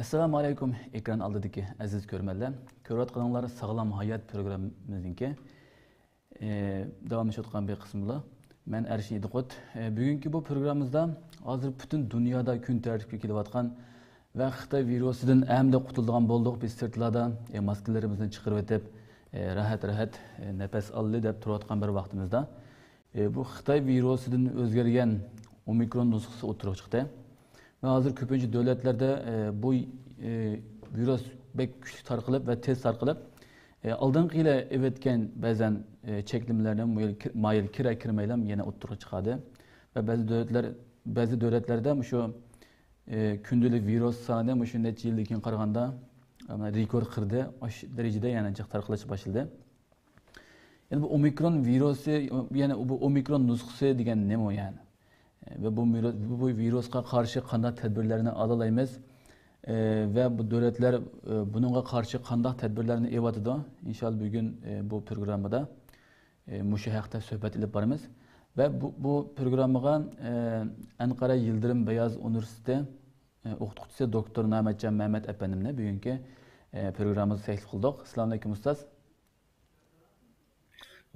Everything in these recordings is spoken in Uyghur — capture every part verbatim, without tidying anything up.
ئەسسالامۇ ئەلەيكۇم، ئېكران ئالدىدىكى ئەزىز كۆرۈرمەنلەر. كۆرۈۋاتقىنىڭلار ساغلام ھايات پروگراممىمىزنىڭكى، ئى، داۋاملىشىۋاتقان بىر قىسمى بۇلار. مەن ئەرشىن ئىدىقۇت. ئى، بۈگۈنكى بۇ پروگراممىمىزدا ھازىر پۈتۈن دۇنيادا كۈن تەرتىپكە كېلىۋاتقان ۋە خىتاي ۋىرۇسىدىن ئەمدى قۇتۇلىدىغان بولدۇق، بىز سىرتلاردا، ئى، ماسكىلىرىمىزنى چىقىرىۋېتىپ، ئى، راھەت-راھەت، ئى، نەپەس ئالىلى دەپ تۇرۇۋاتقان بىر ۋاقتىمىزدا، ئى، بۇ خىتاي ۋىرۇسىدىن ئۆزگەرگەن ئومىكرون نۇسخىسى ئوتتۇرىغا چىقتى. ۋە ھازىر كۆپىنچە دۆلەتلەردە، ئى، بۇ، ئى، ۋىرۇس بەك كۈچلۈك تارقىلىپ ۋە تېز تارقىلىپ، ئى، ئالدىنقى يىلى ئېۋەتكەن بەزەن، ئى، چەكلىمىلەرنى بۇ يىل كىر-، ما يىل كىرە كىرمەيلا يەنە ئوتتۇرىغا چىقاردى. ۋە بەزى دۆلەتلەر، بەزى دۆلەتلەردە مۇشۇ، ئى، كۈندىلىك ۋىرۇس سانى مۇشۇ نەچچە يىلدىن كېيىن قارىغاندا، ئى، رېكورت قىردى. ئاشۇ دەرىجىدە يەنە جىق تارقىلىش باشلىدى. يەنى بۇ ئومىكرون ۋىرۇسى، يەنى بۇ ئومىكرون نۇسخىسى دېگەن نېمە ئۇ يەنى؟ ۋە بۇ ۋىرۇ-، بۇ ۋىرۇسقا قارشى قانداق تەدبىرلەرنى ئالالايمىز؟ ۋە بۇ دۆلەتلەر بۇنىڭغا قارشى قانداق تەدبىرلەرنى ئېلىۋاتىدۇ؟ ئىنشاللا بۈگۈن بۇ پروگراممىدا مۇشۇ ھەقتە سۆھبەت ئېلىپ بارىمىز. ۋە بۇ، بۇ پروگراممىغا ئەنقەرە يىلدىرىم بەياز ئۇنىۋېرسىتېتى ئوقۇتقۇچىسى دوكتور نامەتجان مەمەت ئەپەندىمنى بۈگۈنكى پروگراممىمىزغا تەكلىپ قىلدۇق. ئەسسالامۇئەلەيكۇم، ئۇستاز.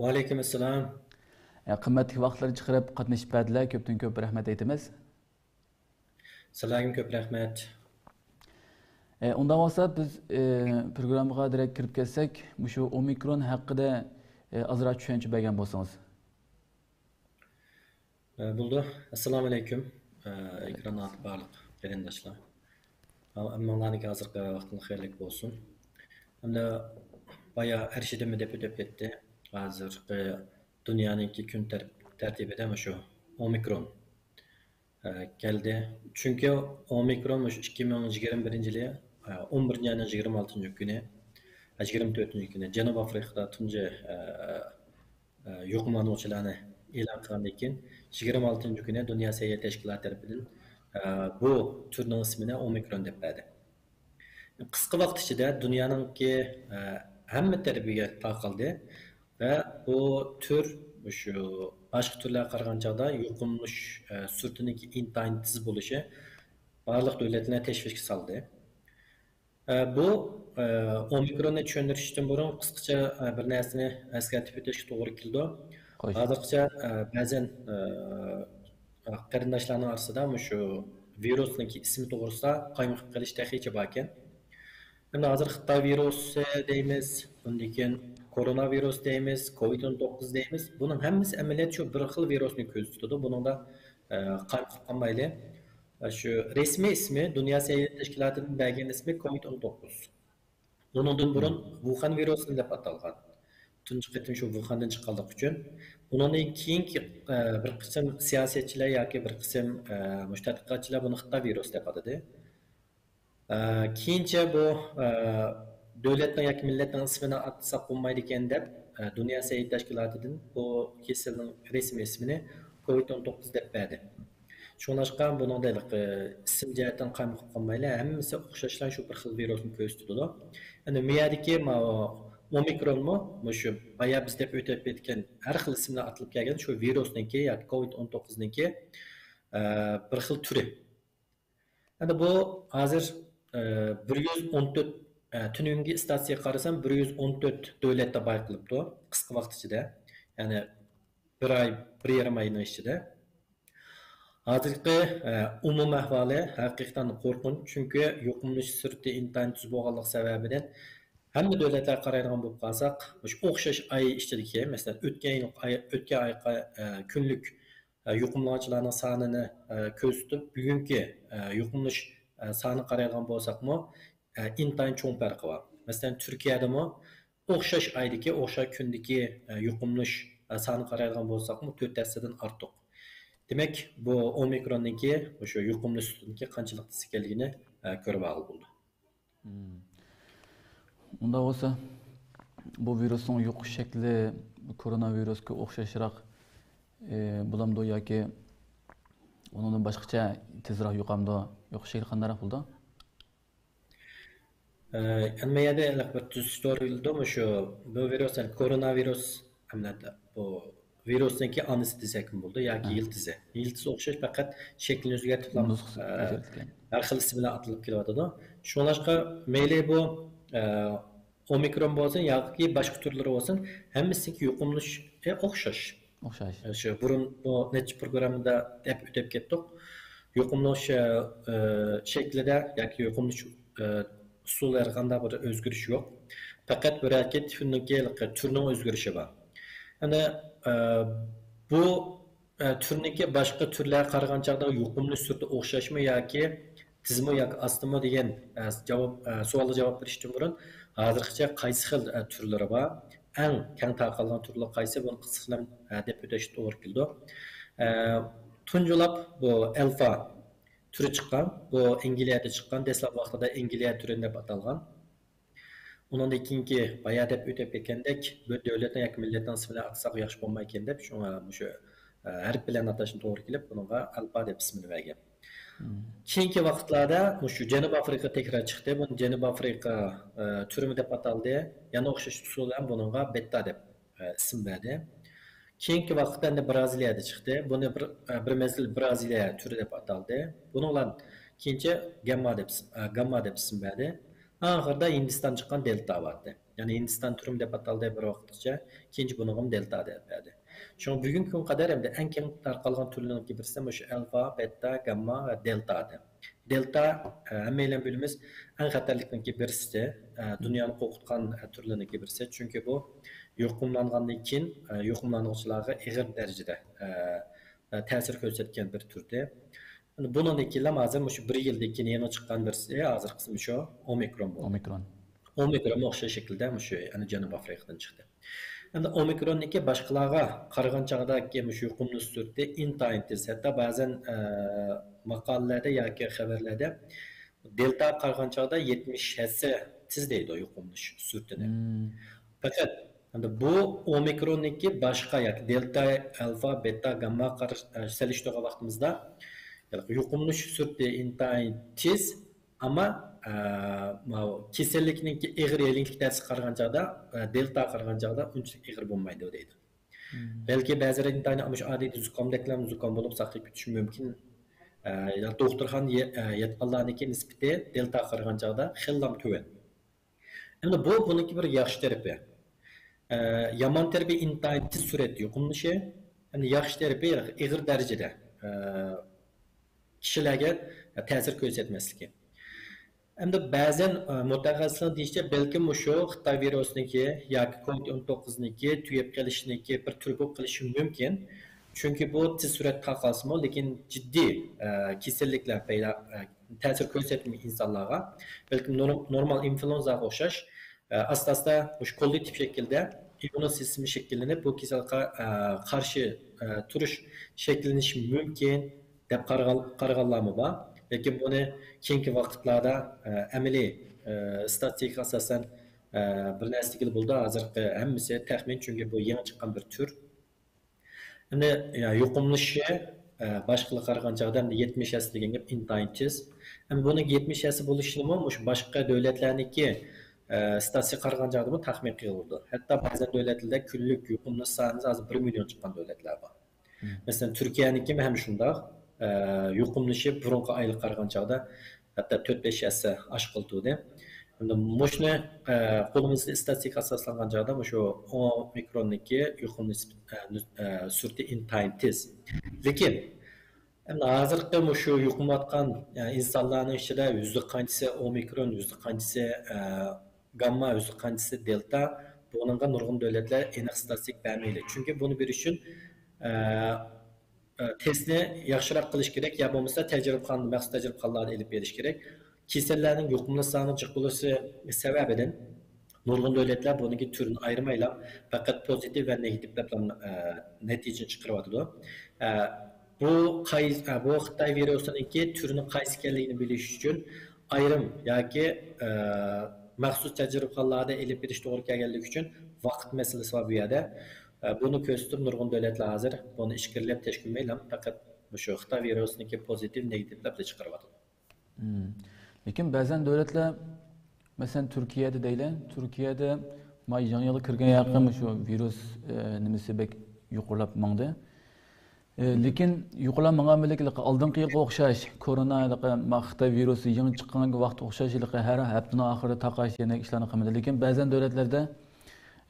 ۋەئەلەيكۇم ئەسسالام. ئە، قىممەتلىك ۋاقىتلىرىنى چىقىرىپ قاتنىشىپ بەردىلەر. كۆپتىن كۆپ رەھمەت ئېيتىمىز. سىلەرگىمۇ كۆپ رەھمەت. ئە، ئۇنداق بولسا بىز، ئە، پروگراممىغا دىرېكت كىرىپ كەتسەك، مۇشۇ ئومىكرون ھەققىدە، ئە، ئازراق چۈشەنچە بەرگەن بولسىڭىز. ئە، بولىدۇ. ئەسسالامۇئەلەيكۇم. ئە، ئېكران ئارقىدىكى بارلىق قېرىنداشلار. ھەممىڭلارنىڭكى ھازىرقى ۋاقتىڭلار خەيرلىك بولسۇن. ئەمدى بايا ئەرشىدىممۇ دەپ ئۆتۈپ كەتتى. ھازىرقى دۇنيانىڭكى كۈن تەر-، تەرتىپىدە مۇشۇ ئومىكرون، ئە، كەلدى. چۈنكى ئومىكرون مۇشۇ ئىككى مىڭ يىگىرمە بىرىنچى يىلى، ئە، ئون بىرىنچى ئاينىڭ يىگىرمە ئالتىنچى كۈنى، ئە، يىگىرمە تۆتىنچى كۈنى جەنۇبىي ئافرىقىدا تۇنجى، ئە، ئە، يۇقۇملانغۇچىلارنى ئېلان قىلغاندىن كېيىن، يىگىرمە ئالتىنچى كۈنى دۇنيا سەھىيە تەشكىلاتى تەرىپىدىن، ئە، بۇ تۈرنىڭ ئىسمىنى ئومىكرون دەپ بەردى. قىسقا ۋاقىت ئىچىدە دۇنيانىڭكى، ئە، ھەممە تەرىپىگە تارقالدى ۋە بۇ تۈر شۇ باشقا تۈرلەرگە قارىغان چاغدا يۇقۇملىنىش، ئە، سۈرئىتىنىڭكى ئىنتايىن تېز بولۇشى بارلىق دۆلەتلەرنى تەشۋىشكە سالدى. ئە، بۇ، ئە، ئومىكروننى چۈشەندۈرۈشتىن بۇرۇن قىسقىچە، ئە، بىر نەرسىنى ئەسكەرتىپ ئۆتۈشكە توغرا كېلىدۇ. خوش. ھازىرغىچە، ئە، بەزەن، ئە، قېرىنداشلارنىڭ ئارىسىدا مۇشۇ ۋىرۇسنىڭكى ئىسمى توغرىسىدا قايمۇقۇپ قېلىش تېخىچە باركەن. ئەمدى ھازىر خىتاي ۋىرۇسى دەيمىز، ئۇندىن كېيىن كورونا ۋىرۇس دەيمىز، كوۋىد ئون توققۇز دەيمىز. بۇنىڭ ھەممىسى ئەمەلىيەتتە شۇ بىر خىل ۋىرۇسنى كۆرسىتىدۇ. بۇنىڭدا، ئە، قايمۇقۇپ قالمايلى. شۇ رەسمىي ئىسمى، دۇنيا سەھىيە تەشكىلاتىدىن بەرگەن ئىسمى كوۋىد ئون توققۇز. ئۇنىڭدىن بۇرۇن ۋۇخەن ۋىرۇسى دەپ ئاتالغان. تۇنجى قېتىم شۇ ۋۇخەندىن چىققانلىقى ئۈچۈن. ئۇنىڭدىن كېيىنكى، ئە، بىر قىسىم سىياسەتچىلەر ياكى بىر قىسىم، ئە، مۇشۇ تەتقىقاتچىلار بۇنى خىتاي ۋىرۇسى دەپ ئاتىدى. ئە، كېيىنچە بۇ، ئە، دۆلەتنىڭ ياكى مىللەتنىڭ ئىسمىنى ئاتىساق بولمايدىكەن دەپ، ئە، دۇنيا سەھىيە تەشكىلاتىدىن بۇ كېسەلنىڭ رەسمىي ئىسمىنى كوۋىد ئون توققۇز دەپ بەردى. شۇڭلاشقا بۇنىڭدا ھېلىقى ئىسىم جەھەتتىن قايمۇقۇپ قالمايلى، ھەممىسى ئوخشاشلا شۇ بىر خىل ۋىرۇسنى كۆرسىتىدۇ. ئەنە مۇ يەردىكى ماۋۇ ئومىكرونمۇ مۇشۇ بايا بىز دەپ ئۆتۈپ كەتكەن ھەر خىل ئىسىملار ئاتىلىپ كەلگەن شۇ ۋىرۇسنىڭكى ياكى كوۋىد ئون توققۇزنىڭكى، ئە، بىر خىل تۈرى. ئەنە بۇ ھازىر، ئە، بىر يۈز ئون تۆت، ئە، تۈنۈگۈنكى ئىستاتىستىكىغا قارىسام، بىر يۈز ئون تۆت دۆلەتتە بايقىلىپتۇ قىسقا ۋاقىت ئىچىدە. يەنى بىر ئاي، بىر يېرىم ئاينىڭ ئىچىدە. ھازىرقى، ئە، ئومۇمىي ئەھۋالى ھەقىقەتەن قورقۇنچ، چۈنكى يۇقۇملىنىش سۈرئىتى ئىنتايىن تېز بولغانلىقى سەۋەبىدىن ھەممە دۆلەتلەرگە قارايدىغان بولۇپ قالساق، مۇشۇ ئوخشاش ئاي ئىچىدىكى، مەسىلەن، ئۆتكەن يىل ئاي، ئۆتكەن ئايغا، ئە، كۈنلۈك، ئە، يۇقۇملانغۇچىلارنىڭ سانىنى، ئە، كۆرسىتىپ، بۈگۈنكى، ئە، يۇقۇملىنىش، ئە، سانىغا قارايدىغان بولساقمۇ، ئە، ئىنتايىن چوڭ پەرقى بار. مەسىلەن، تۈركىيەدىمۇ ئوخشاش ئايدىكى، ئوخشاش كۈندىكى، ئە، يۇقۇملىنىش، ئە، سانىغا قارايدىغان بولساقمۇ، تۆت ھەسسىدىن ئارتۇق. دېمەك، بۇ ئومىكروننىڭكى مۇشۇ يۇقۇملىنىش سۈرئىتىنىڭكى قانچىلىك تېز ئىكەنلىكىنى، ئە، كۆرۈپ ئالغىلى بولىدۇ. مم. ئۇنداق بولسا، بۇ ۋىرۇسنىڭ يۇقۇش شەكلى كورونا ۋىرۇسقا ئوخشاشراق، ئى، بولامدۇ ياكى ئۇنىڭدىن باشقىچە تېزراق يۇقامدۇ؟ يۇقۇش شەكلى قانداقراق بولىدۇ؟ ئى، ئەمما يەنە بىر تۈزىتىش توغرا كېلىدۇ. مۇشۇ، بۇ ۋىرۇس، يەنى كورونا ۋىرۇس، ئەمەلىيەتتە بۇ ۋىرۇسنىڭكى ئانىسى دېسەكمۇ بولىدۇ ياكى ھە. يىلتىزى. يىلتىزى ئوخشاش، پەقەت شەكلىنى ئۆزگەرتىپلا، نۇسخىسى ئە، ئۆزگەرتىلگەن. ھەر خىل ئىسىم بىلەن ئاتىلىپ كېلىۋاتىدۇ. شۇڭلاشقا مەيلى بۇ، ئە، ئومىكرون بولسۇن ياكى باشقا تۈرلىرى بولسۇن، ھەممىسىنىڭكى يۇقۇملىنىشى ئوخشاش. ئوخشاش. شۇ بۇرۇن بۇ نەچچە پروگراممىدا دەپ ئۆتۈپ كەتتۇق. يۇقۇملىنىش، ئە، شەكلىدە ياكى يۇقۇملىنىش، ئە، ئۇسۇللىرىدا قانداق بىر ئۆزگىرىش يوق. پەقەت بىر يەركى تىپنىڭكى تۈرنىڭ ئۆزگىرىشى بار. يەنى، ئە، بۇ، ئە، تۈرنىڭكى باشقا تۈرلەرگە قارىغان چاغدا يۇقۇملىنىش سۈرئىتى ئوخشاشمۇ ياكى تېزمۇ ياكى ئاستىمۇ دېگەن، ئە، جاۋاب، ئە، سوئالغا جاۋاب بېرىشتىن بۇرۇن، ھازىرغىچە قايسى خىل، ئە، تۈرلىرى بار، ئەڭ كەڭ تارقالغان تۈرلىرى قايسى، بۇنى قىسقىچە، ئە، دەپ ئۆتۈشكە توغرا كېلىدۇ. ئە، تۇنجىلاپ بۇ ئەلفا تۈرى چىققان، بۇ ئەنگلىيەدە چىققان، دەسلەپ ۋاقتىدا ئەنگلىيە تۈرى دەپ ئاتالغان. ئۇنىڭدىن كېيىنكى بايا دەپ ئۆتۈپ كەتكەندەك، بىر دۆلەتنىڭ ياكى مىللەتنىڭ ئىسمىنى ئاتىساق ياخشى بولمايكەن دەپ، شۇڭا مۇشۇ، ئە، ھەرپ بىلەن ئاتاشنى توغرا كېلىپ، بۇنىڭغا ئەلپا دەپ ئىسمىنى بەرگەن. مم. كېيىنكى ۋاقىتلاردا مۇشۇ جەنۇبىي ئافرىقا تەكرار چىقتى. بۇنى جەنۇبىي ئافرىقا، ئە، تۈرىمۇ دەپ ئاتالدى. يەنە ئوخشاش ئۇسۇل بىلەن بۇنىڭغا بېتا دەپ، ئە، ئىسىم بەردى. كېيىنكى ۋاقىتتا ئەمدى بىرازىلىيەدە چىقتى. بۇنى بىر، ئە، بىر مەزگىل بىرازىلىيە تۈرى دەپ ئاتالدى. بۇنىڭ بىلەن كېيىنچە گامما دەپ ئىس-، ئە، گامما دەپ ئىسىم بەردى. ئاخىرىدا ھىندىستان چىققان دېلتا بارتى. يەنى ھىندىستان تۈرىمۇ دەپ ئاتالدى بىر ۋاقىتقىچە. كېيىنچە بۇنىڭغىمۇ دېلتا دەپ بەردى. شۇڭا بۈگۈنكى كۈنگە قەدەر ئەمدى ئەڭ كەڭ تارقالغان تۈرلەرنىڭكى بىرسى مۇشۇ ئەلفا، بېتا، گامما ۋە دېلتا. دېلتا، ئە، ھەممەيلەن بىلىمىز، ئەڭ خەتەرلىكنىڭكى بىرسى، ئە، دۇنيانى قورقۇتقان، ئە، تۈرلەرنىڭكى بىرسى. چۈنكى بۇ يۇقۇملانغاندىن كېيىن، ئە، يۇقۇملانغۇچىلارغا ئېغىر دەرىجىدە، ئە، ئە، تەسىر كۆرسەتكەن بىر تۈردى. بۇنىڭدىن كېيىنلا ھازىر مۇشۇ بىر يىلدىن كېيىن يېڭى چىققان بىرسى، ھازىرقىسى مۇشۇ ئومىكرون بولدى. ئومىكرون. ئومىكرون ئوخشاش شەكىلدە مۇشۇ، يەنى جەنۇبىي ئافرىقىدىن چىقتى. ئەمدى ئومىكروننىڭكى باشقىلارغا قارىغان چاغدىكى مۇشۇ يۇقۇملىنىش سۈرئىتى ئىنتايىن تېز. ھەتتا بەزەن، ئە، ماقالىلەردە ياكى خەۋەرلەردە دېلتاغا قارىغان چاغدا يەتمىش ھەسسە تېز دەيدۇ يۇقۇملىنىش سۈرئىتىنى. مم. پەقەت ئەمدى بۇ ئومىكروننىڭكى باشقا ياكى دېلتا، ئەلفا، بېتا، گامما قارىش، ئە، سېلىشتۇرغان ۋاقتىمىزدا يۇقۇملىنىش سۈرئىتى ئىنتايىن تېز، ئەمما، ئە، ماۋۇ كېسەللىكنىڭكى ئېغىر يەڭگىللىك دەرىجىسىگە قارىغان چاغدا، ئە، دېلتاغا قارىغان چاغدا ئۇنچىلىك ئېغىر بولمايدۇ دەيدۇ. مم. بەلكى بەزىلەر ئىنتايىن مۇشۇ ئاددىي زۇكامدەكلا زۇكام بولۇپ ساقىيىپ كېتىشى مۇمكىن. ئە، يا دوختۇرخانىغا يە-، ئە، ياتقانلارنىڭكى نىسبىتى دېلتاغا قارىغان چاغدا خېلىلا تۆۋەن. ئەمدى بۇ بۇنىڭكى بىر ياخشى تەرىپى. ئە، يامان تەرىپى ئىنتايىن تېز سۈرئەتتە يۇقۇملىنىشى، ئەمدى ياخشى تەرىپى ئېغىر دەرىجىدە، ئە، كىشىلەرگە تەسىر كۆرسەتمەسلىكى. ئەمدى بەزەن، ئە، مۇتەخەسسىسلەر دېيىشىچە، بەلكىم مۇشۇ خىتاي ۋىرۇسىنىڭكى ياكى كوۋىد ئون توققۇزنىڭكى تۈگەپ قېلىشىنىڭكى بىر تۈرى بولۇپ قېلىشى مۇمكىن. چۈنكى بۇ تېز سۈرئەتتە تارقالسىمۇ، لېكىن جىددىي، ئە، كېسەللىكلەر پەيدا، ئە، تەسىر كۆرسەتمىگەن ئىنسانلارغا، بەلكىم نور-، نورمال ئىنفلۇئېنزاغا ئوخشاش، ئە، ئاستا-ئاستا مۇشۇ كوللېكتىپ شەكىلدە ئىممۇن سىستېما شەكىللىنىپ، بۇ كېسەلگە، ئە، قارشى، ئە، تۇرۇش شەكىللىنىشى مۇمكىن دەپ قارىغان-، قارىغانلارمۇ بار. لېكىن بۇنى كېيىنكى ۋاقىتلاردا، ئە، ئەمەلىي، ئە، ئىستاتىستىكىغا ئاساسەن، ئە، بىر نەرسە دېگىلى بولىدۇ. ھازىرقى ھەممىسى تەخمىن، چۈنكى بۇ يېڭى چىققان بىر تۈر. ئەمدى، يا، يۇقۇملىنىشى، ئە، باشقىلارغا قارىغان چاغدا ئەمدى يەتمىش ھەسسە دېگەن گەپ ئىنتايىن تېز. ئەمدى بۇنىڭ يەتمىش ھەسسە بولۇشىنىمۇ مۇشۇ باشقا دۆلەتلەرنىڭكى، ئە، ئىستاتىستىكىغا قارىغان چاغدىمۇ تەخمىن قىلغىلى بولىدۇ. ھەتتا بەزەن دۆلەتلەردە كۈنلۈك يۇقۇملىنىش سانى ھازىر بىر مىليون چىققان دۆلەتلەر بار. مم. مەسىلەن، تۈركىيەنىڭكىمۇ ھەم شۇنداق، ئە، يۇقۇملىنىشى بۇرۇنقى ئايلىققا قارىغان چاغدا ھەتتا تۆت بەش ھەسسە ئاشقىلى تۇردى. ئەمدى مۇشۇنى، ئە، قولىمىزدا ئىستاتىستىكا ئاساسلانغان چاغدا مۇشۇ ئومىكروننىڭكى يۇقۇملىنىش، ئە، نىس-، ئە، سۈرئىتى ئىنتايىن تېز. لېكىن، ئەمدى ھازىرقى مۇشۇ يۇقۇملانغان، ئە، ئىنسانلارنىڭ ئىچىدە يۈزدە قانچىسى ئومىكرون، يۈزدە قانچىسى، ئە، گامما، يۈزدە قانچىسى دېلتا، بۇنىڭغا نۇرغۇن دۆلەتلەر ئېنىق ئىستاتىستىك بەرمەيلى. چۈنكى بۇنى بېرىش ئۈچۈن، ئە، ئە، تېستنى ياخشىراق قىلىش كېرەك، يا بولمىسا تەجرىبىخانا، مەخسۇس تەجرىبىخانىلاردا ئېلىپ بېرىش كېرەك. كېسەللەرنىڭ يۇقۇملىنىش سانى جىق بولۇشى سەۋەبىدىن نۇرغۇن دۆلەتلەر بۇنىڭكى تۈرىنى ئايرىمايلا، پەقەت پوزىتىپ ۋە نېگاتىپ دەپلا، ئە، نەتىجىنى چىقىرىۋاتىدۇ. ئە، بۇ قاي-، ئە، بۇ خىتاي ۋىرۇسىنىڭكى تۈرىنىڭ قايسى ئىكەنلىكىنى بىلىش ئۈچۈن ئايرىم ياكى، ئە، مەخسۇس تەجرىبىخانىلاردا ئېلىپ بېرىش توغرا كەلگەنلىكى ئۈچۈن ۋاقىت مەسىلىسى بار بۇ يەردە. ئە، بۇنى كۆرسىتىپ، نۇرغۇن دۆلەتلەر ھازىر بۇنى ئىچكىرىلەپ تەشكىللىمەيلا، پەقەت مۇشۇ خىتاي ۋىرۇسىنىڭكى پوزىتىپ، نېگاتىپ دەپلا چىقىرىۋاتىدۇ. مم. لېكىن بەزەن دۆلەتلەر، مەسىلەن، تۈركىيەدە دەيلى، تۈركىيەدە ما يېڭى يىلغا كىرگەن يېقىن مۇشۇ ۋىرۇس، ئە، نېمىسى بەك يۇقىرىلاپ ماڭدى. ئى، لېكىن يۇقىرىلاپ ماڭغان بىلەن ھېلىقى ئالدىنقى يىلغا ئوخشاش، كورونا ھېلىقى ما-، خىتاي ۋىرۇسى يېڭى چىققان ۋاقىتقا ئوخشاش ھېلىقى ھەر ھەپتىنىڭ ئاخىرىدا تاقاش يەنە ئىشلارنى قىلمىدى. لېكىن بەزەن دۆلەتلەردە،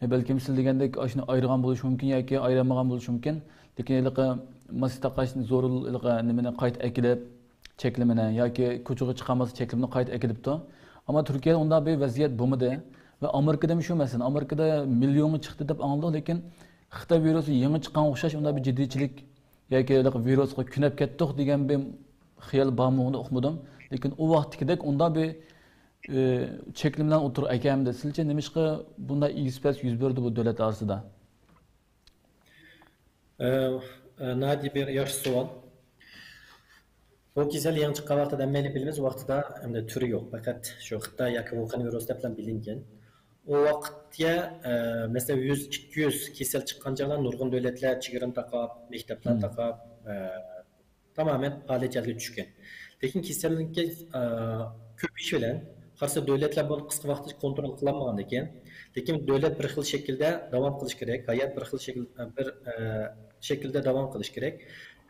ئى، بەلكىم سىز دېگەندەك ئاشۇنى ئايرىغان بولۇشى مۇمكىن ياكى ئايرالمىغان بولۇشى مۇمكىن. لېكىن ھېلىقى ماسكا تاقاش زورۇن ھېلىقى نېمىنى قايتا ئەكېلىپ، چەكلىمىنى ياكى كوچىغا چىقالماسا چەكلىمىنى قايتا ئەكېلىپتۇ. ئەمما تۈركىيەدە ئۇنداق بىر ۋەزىيەت بولمىدى. ۋە ئامېرىكىدىمۇ شۇ مەسىلە. ئامېرىكىدا مىليونغا چىقتى دەپ ئاڭلىدۇق، لېكىن خىتاي ۋىرۇسى يېڭى چىققانغا ئوخشاش ئۇنداق بىر جىددىيچىلىك ياكى ھېلىقى ۋىرۇسقا كۆنۈپ كەتتۇق دېگەن بىر خىيال بارمۇ، ئۇنى ئۇقمىدىم. لېكىن ئۇ ۋاقىتتىكىدەك ئۇنداق بىر، ئى، چەكلىمىلەرنى ئوتتۇرىغا ئەكەلمىدى. سىلچە نېمىشقا بۇنداق ئېگىز-پەس يۈز بەردى بۇ دۆلەتلەر ئارىسىدا؟ ئە، ئە، ناھايىتى بىر ياخشى سوئال. بۇ كېسەل يېڭى چىققان ۋاقتىدا ھەممەيلەن بىلىمىز، ۋاقتىدا ئەمدى تۈرى يوق. پەقەت شۇ خىتاي ياكى ۋۇخەن ۋىرۇسى دەپلا بىلىنگەن. ئۇ ۋاقىتتا، ئە، مەسىلەن، يۈز، ئىككى يۈز كېسەل چىققان چاغدا نۇرغۇن دۆلەتلەر چېگرانى تاقاپ، مەكتەپلەرنى تاقاپ، ئە، تامامەن پالەچ ھالگە چۈشكەن. لېكىن كېسەلنىڭكى، ئە، كۆپىيىشى بىلەن قارىسا، دۆلەتلەر بۇنى قىسقا ۋاقىتتا كونترول قىلالمىغاندىكىن، لېكىن دۆلەت بىر خىل شەكىلدە داۋام قىلىش كېرەك، ھايات بىر خىل شەكىل، بىر، ئە، شەكىلدە داۋام قىلىش كېرەك.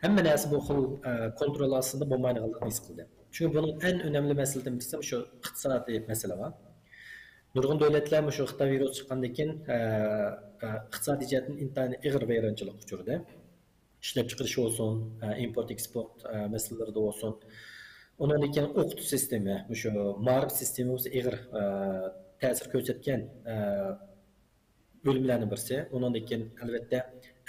ھەممە نەرسە بۇ خىل، ئە، كونترول ئاستىدا بولمايدىغانلىقىنى ھېس قىلدىم. چۈنكى بۇنىڭ ئەڭ ئۆنەملىك مەسىلىدىن بىرسى مۇشۇ ئىقتىسادىي مەسىلە بار. نۇرغۇن دۆلەتلەر مۇشۇ خىتاي ۋىرۇسى چىققاندىن كېيىن، ئە، ئە، ئىقتىسادىي جەھەتتىن ئىنتايىن ئېغىر ۋەيرانچىلىققا ئۇچرىدى. ئىشلەپچىقىرىش بولسۇن، ئە، ئىمپورت، ئېكسپورت، ئە، مەسىلىلىرىدە بولسۇن. ئۇنىڭدىن كېيىن ئوقۇتۇش سىستېمى، مۇشۇ مائارىپ سىستېمىسى ئېغىر، ئە، تەسىر كۆرسەتكەن، ئە، بۆلۈملەرنىڭ بىرسى. ئۇنىڭدىن كېيىن، ئەلۋەتتە،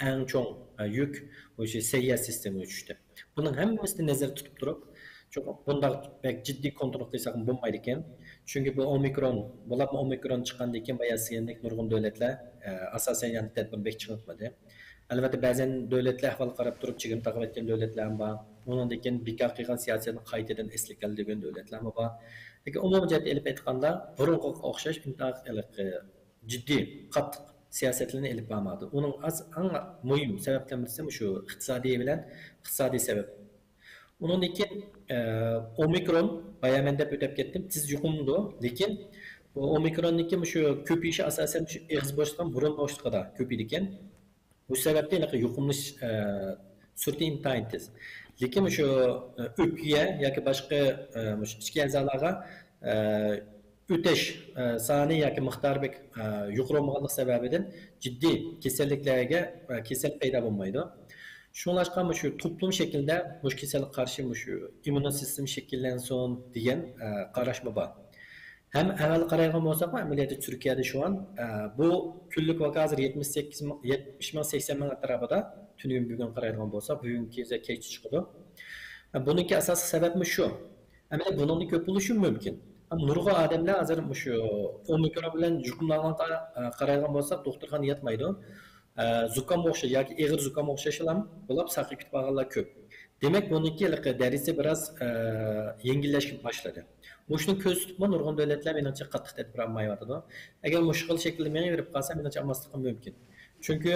ئەڭ چوڭ، ئە، يۈك مۇشۇ سەھىيە سىستېمىغا چۈشتى. بۇنىڭ ھەممىسىنى نەزەردە تۇتۇپ تۇرۇپ، چوقۇم بۇنداق بەك جىددىي كونترول قىلساق بولمايدىكەن. چۈنكى بۇ ئومىكرون، بولۇپمۇ ئومىكرون چىققاندىن كېيىن بايا دېگەندەك نۇرغۇن دۆلەتلەر، ئە، ئاساسەن يەنە تەدبىرنى بەك چىڭىتمىدى. ئەلۋەتتە، بەزەن دۆلەتلەر ئەھۋالغا قاراپ تۇرۇپ چېگرا تاقاپ ئۆتكەن دۆلەتلەرمۇ بار. ئۇنىڭدىن كېيىن بىكار قىلغان سىياسەتنى قايتىدىن ئەسلىگە كەلتۈرگەن دۆلەتلەرمۇ بار. لېكىن ئومۇمىي جەھەتتە ئېلىپ ئېيتقاندا، بۇرۇنقىغا ئوخشاش ئىنتايىن ھېلىقى جىددىي، قاتتىق سىياسەتلەرنى ئېلىپ بارمايدۇ. ئۇنىڭ ئاز، ئەڭ مۇھىم سەۋەبلەرنىڭ بىرسى مۇشۇ ئىقتىسادىي بىلەن ئىقتىسادىي سەۋەب. ئۇنىڭدىن كېيىن، ئە، ئومىكرون، بايا مەن دەپ ئۆتۈپ كەتتىم، تېز يۇقۇملىنىدۇ. لېكىن بۇ ئومىكروننىڭكى مۇشۇ كۆپىيىشى ئاساسەن مۇشۇ ئېغىز بوشلۇقتىن بۇرۇن بوشلۇقىدا كۆپىيىدىكەن. بۇ سەۋەبتىن ھېلىقى يۇقۇملىنىش، ئە، سۈرئىتى ئىنتايىن تېز. لېكىن مۇشۇ، ئە، ئۆپكىگە ياكى باشقا، ئە، مۇشۇ ئىچكى ئەزالارغا، ئە، ئۆتەش، ئە، سانى ياكى مىقدارى بەك، ئە، يۇقىرى بولمىغانلىق سەۋەبىدىن جىددىي كېسەللىكلەرگە، ئە، كېسەللىك پەيدا بولمايدۇ. شۇڭلاشقا مۇشۇ توپلۇم شەكلىدە مۇشۇ كېسەلگە قارشى مۇشۇ ئىممۇن سىستېما شەكىللەنسۇن دېگەن، ئە، قاراشمۇ بار. ھەم ئەھۋالغا قارايدىغان بولساقمۇ، ئەمەلىيەتتە تۈركىيەدە شۇ ئان، ئە، بۇ كۈنلۈك ۋاكا ھازىر يەتمىش سەككىز مىڭ، يەتمىش مىڭ، سەكسەن مىڭ ئەتراپىدا، تۈنۈگۈن بۈگۈن قارايدىغان بولساق، بۈگۈنكى كەچتە چىقىدۇ. ئە، بۇنىڭكى ئاساسلىق سەۋەبمۇ شۇ. ئەمەلىيەتتە بۇنىڭدىن كۆپ بولۇشى مۇمكىن. ئەمما نۇرغۇن ئادەملەر ھازىر مۇشۇ ئومىكرون بىلەن يۇقۇملانغانغا، ئە، قارايدىغان بولساق، دوختۇرخانىدا ياتمايدۇ. ئە، زۇكامغا ئوخشاش ياكى ئېغىر زۇكامغا ئوخشاش بىلەن بولۇپ ساقىيىپ كېتىپ قالغانلار كۆپ. دېمەك، بۇنىڭكى ھېلىقى دەرىجىسى بىراز، ئە، يەڭگىللەشكە باشلىدى. مۇشۇنى كۆزىتىپمۇ نۇرغۇن دۆلەتلەر مېنىڭچە قاتتىق تەدبىر ئالمايۋاتىدۇ. ئەگەر مۇشۇ خىل شەكىلدە مېڭىۋېرىپ قالسا، مېنىڭچە ئالماسلىقى مۇمكىن. چۈنكى،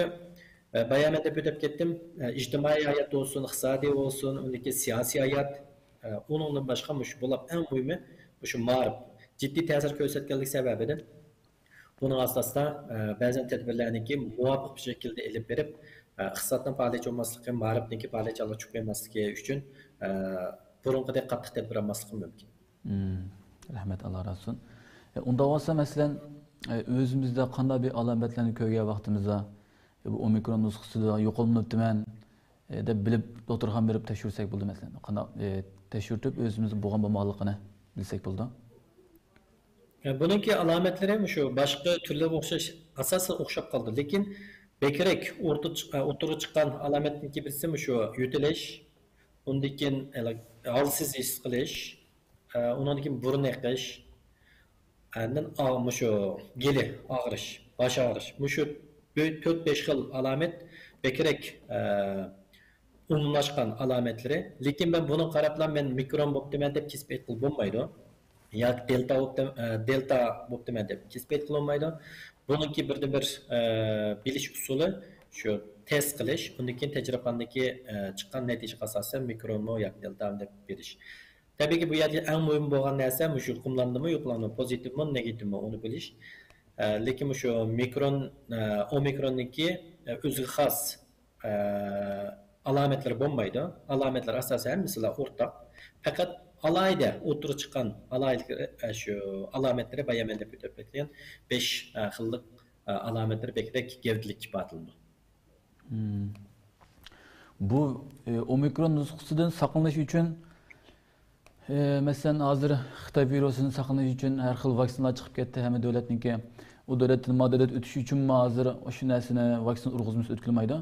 ئە، بايا مەن دەپ ئۆتۈپ كەتتىم، ئە، ئىجتىمائىي ھايات بولسۇن، ئىقتىسادىي بولسۇن، ئۇندىكى سىياسىي ھايات، ئە، ئۇنىڭدىن باشقا مۇشۇ بولۇپ ئەڭ مۇھىمى مۇشۇ مائارىپ جىددىي تەسىر كۆرسەتكەنلىكى سەۋەبىدىن بۇنىڭ ئاساسىدا، ئە، بەزەن تەدبىرلەرنىڭكى مۇۋاپىق بىر شەكىلدە ئېلىپ بېرىپ، ئە، ئىقتىسادنىڭ پالەچ بولماسلىقى، مائارىپنىڭكى پالەچ ھالغا چۈشۈپ قالماسلىقى ئۈچۈن، ئە، بۇرۇنقىدەك قاتتىق تەدبىر ئالماسلىقى مۇمكىن. مم. رەھمەت، ئاللا رازى بولسۇن. ئە، ئۇنداق بولسا، مەسىلەن، ئە، ئۆزىمىزدە قانداق بىر ئالامەتلەرنى كۆرگەن ۋاقتىمىزدا، ئە، بۇ ئومىكرون نۇسخىسىدا يۇقۇملىنىپتىمەن، ئە، دەپ بىلىپ، دوختۇرخانىغا بېرىپ تەكشۈرسەك بولىدۇ، مەسىلەن. قانداق، ئە، تەكشۈرتۈپ، ئۆزىمىزدە بولغان بولمىغانلىقىنى بىلسەك بولىدۇ. ئە، بۇنىڭكى ئالامەتلىرى مۇشۇ باشقا تۈرلەرگە ئوخشاش، ئاساسەن ئوخشاپ قالىدۇ. لېكىن بەكرەك ئوتتۇرىغا چىققان ئالامەتنىڭكى بىرسى مۇشۇ يۆتىلىش، ئۇندىن كېيىن ھالسىز ھېس قىلىش، ئە، ئۇنىڭدىن كېيىن بۇرۇن ئېقىش، ئاندىن ئا-، مۇشۇ گېلى ئاغرىش، باش ئاغرىش. مۇشۇ بۆ-، تۆت، بەش خىل ئالامەت بەكرەك، ئە، ئومۇملاشقان ئالامەتلىرى. لېكىن مەن بۇنىڭغا قاراپلا مەن مىكرون بوپتىمەن دەپ كېسىپ ئېيتقىلى بولمايدۇ. ياكى دېلتا بوپتىم-، ئە، دېلتا بوپتىمەن دەپ كېسىپ ئېيتقىلى بولمايدۇ. بۇنىڭكى بىردىنبىر، ئە، بىلىش ئۇسۇلى شۇ تېست قىلىش، ئۇندىن كېيىن تەجرىبىخانىدىكى، ئە، چىققان نەتىجىگە ئاساسەن مىكرونمۇ ياكى دېلتامۇ دەپ بېرىش. تەبىئىيكى، بۇ يەردە ئەڭ مۇھىم بولغان نەرسە مۇشۇ يۇقۇملاندىمۇ، يۇقۇملانمىدىمۇ، پوزىتىۋمۇ، نېگاتىۋمۇ، ئۇنى بىلىش. ئە، لېكىن مۇشۇ مىكرون، ئە، ئومىكروننىڭكى، ئە، ئۆزىگە خاس، ئە، ئالامەتلىرى بولمايدۇ. ئالامەتلەر ئاساسەن ھەممىسىلا ئورتاق. پەقەت ئالاھىدە ئوتتۇرىغا چىققان ئالاھىدىلىكلىرى، ئە، شۇ ئالامەتلىرى بايان مەن دەپ ئۆتۈپ ئۆتكەن بەش، ئە، خىللىق، ئە، ئالامەتلىرى بەكرەك گەۋدىلىك ئىپادىلىنىدۇ. مم. بۇ ئە، ئومىكرون نۇسخىسىدىن ساقلىنىش ئۈچۈن، ئە، مەسىلەن، ھازىر خىتاي ۋىرۇسىدىن ساقلىنىش ئۈچۈن ھەر خىل ۋاكسىنىلار چىقىپ كەتتى، ھەممە دۆلەتنىڭكى. ئۇ دۆلەتتىن ما دۆلەت ئۆتۈش ئۈچۈنمۇ ھازىر شۇ نەرسىنى، ۋاكسىنا ئۇرغۇزمىسا ئۆتكىلىمايدۇ.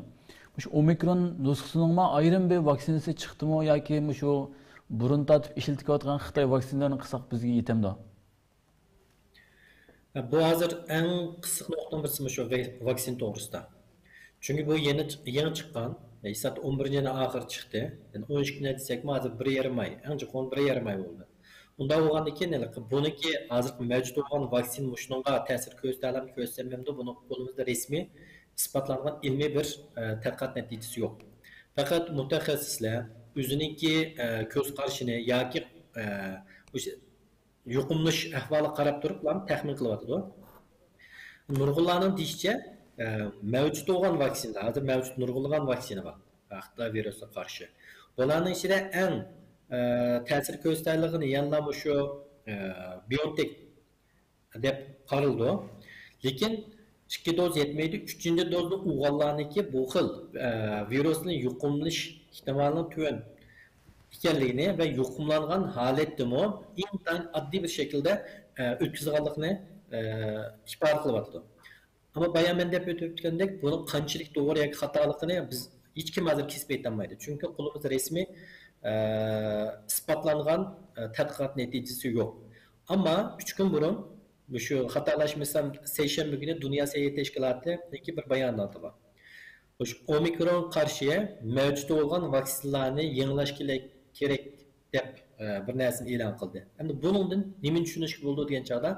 مۇشۇ ئومىكرون نۇسخىسىنىڭمۇ ئايرىم بىر ۋاكسىنىسى چىقتىمۇ ياكى مۇشۇ بۇرۇن تارتىپ ئىشلىتىۋاتقان خىتاي ۋاكسىنىلىرىنى قىلساق بىزگە يېتەمدۇ؟ بۇ ھازىر ئەڭ قىزىق نۇقتىنىڭ بىرسى مۇشۇ ۋاكسىنا توغرىسىدا. چۈنكى بۇ يېڭى، يېڭى چىققان، ھېسابتا ئون بىرىنچى ئاينىڭ ئاخىرى چىقتى. يەنى ئون ئىككى كۈن دېسەكمۇ، ھازىر بىر يېرىم ئاي، ئەڭ چوقۇم بىر يېرىم ئاي بولدى. ئۇنداق بولغاندىن كېيىن، ھېلىقى بۇنىڭكى ھازىرقى مەۋجۇت بولغان ۋاكسىنا مۇشۇنىڭغا تەسىر كۆرسىتەلەمدۇ، كۆرسەتمەمدۇ، بۇنىڭ قولىمىزدا رەسمىي ئىسپاتلانغان ئىلمىي بىر، ئە، تەتقىقات نەتىجىسى يوق. پەقەت مۇتەخەسسىسلەر ئۆزىنىڭكى، ئە، كۆز قارىشىنى ياكى، ئە، ئۆشە يۇقۇملىنىش ئەھۋالىغا قاراپ تۇرۇپلا تەخمىن قىلىۋاتىدۇ. نۇرغۇنلارنىڭ دېيىشىچە، ئە، مەۋجۇت بولغان ۋاكسىنا، ھازىر مەۋجۇت نۇرغۇنلىغان ۋاكسىنا بار، خىتاي ۋىرۇسىغا قارشى. بۇلارنىڭ ئىچىدە ئەڭ، ئە، تەسىر كۆرسىتەرلىكىنى يەنىلا مۇشۇ، ئە، بىئونتېك دەپ قارىلىدۇ. لېكىن ئىككى دوز يەتمەيدۇ، ئۈچىنچى دوزنى ئۇرغانلارنىڭكى بۇ خىل، ئە، ۋىرۇستىن يۇقۇملىنىش ئېھتىمالىنىڭ تۆۋەن ئىكەنلىكىنى ۋە يۇقۇملانغان ھالەتتىمۇ ئىنتايىن ئاددىي بىر شەكىلدە، ئە، ئۆتكۈزىدىغانلىقىنى، ئە، ئىپادە قىلىۋاتىدۇ. ئەمما بايا مەن دەپ ئۆتۈپ ئۆتكەندەك، بۇنىڭ قانچىلىك توغرا ياكى خاتالىقىنى بىز ھېچكىم ھازىر كېسىپ ئېيتالمايدۇ. چۈنكى قولىمىزدا رەسمىي، ئە، ئىسپاتلانغان، ئە، تەتقىقات نەتىجىسى يوق. ئەمما ئۈچ كۈن بۇرۇن، مۇشۇ خاتالاشمىسام، سەيشەنبە كۈنى دۇنيا سەھىيە تەشكىلاتىنىڭكى بىر باياناتى بار. مۇشۇ ئومىكرون قارشى مەۋجۇت بولغان ۋاكسىنىلارنى يېڭىلاش كېرەك، كېرەك دەپ، ئە، بىر نەرسىنى ئېلان قىلدى. ئەمدى بۇنىڭدىن نېمىنى چۈشىنىشكە بولىدۇ دېگەن چاغدا،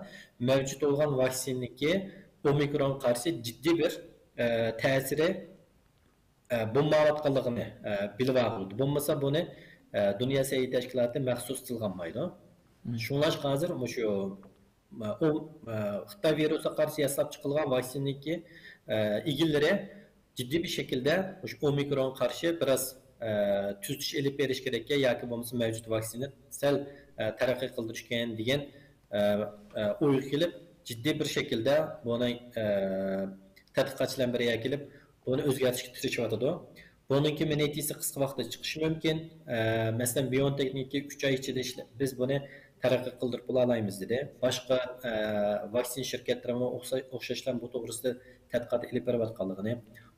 مەۋجۇت بولغان ۋاكسىنىنىڭكى ئومىكرونغا قارشى جىددىي بىر، ئە، تەسىرى، ئە، بولمايۋاتقانلىقىنى، ئە، بىلىۋالغىلى بولىدۇ. بولمىسا بۇنى، ئە، دۇنيا سەھىيە تەشكىلاتى مەخسۇس تىلغا ئالمايدۇ. شۇڭلاشقا ھازىر مۇشۇ، ئە، ئۇ، ئە، خىتاي ۋىرۇسىغا قارشى ياساپ چىقىلغان ۋاكسىنىنىڭكى، ئە، ئىگىلىرى جىددىي بىر شەكىلدە مۇشۇ ئومىكرونغا قارشى بىراز، ئە، تۈزىتىش ئېلىپ بېرىش كېرەككەن ياكى بولمىسا مەۋجۇت ۋاكسىنىنى سەل، ئە، تەرەققىي قىلدۇرۇش كېرەككەن دېگەن، ئە، ئە، ئويغا كېلىپ، جىددىي بىر شەكىلدە بۇنى، ئە، تەتقىقاتچىلار بىر يەرگە كېلىپ، بۇنى ئۆزگەرتىشكە تىرىشىۋاتىدۇ. بۇنىڭكى نەتىجىسى قىسقا ۋاقىتتا چىقىشى مۇمكىن. ئە، مەسىلەن، بىئونتېكنىڭكى ئۈچ ئاي ئىچىدە ئىشلە-، بىز بۇنى تەرەققىي قىلدۇرۇپ بولالايمىز دېدى. باشقا، ئە، ۋاكسىنا شىركەتلىرىمۇ ئوخشا-، ئوخشاشلا بۇ توغرىسىدا تەتقىقات ئېلىپ بېرىۋاتقانلىقىنى،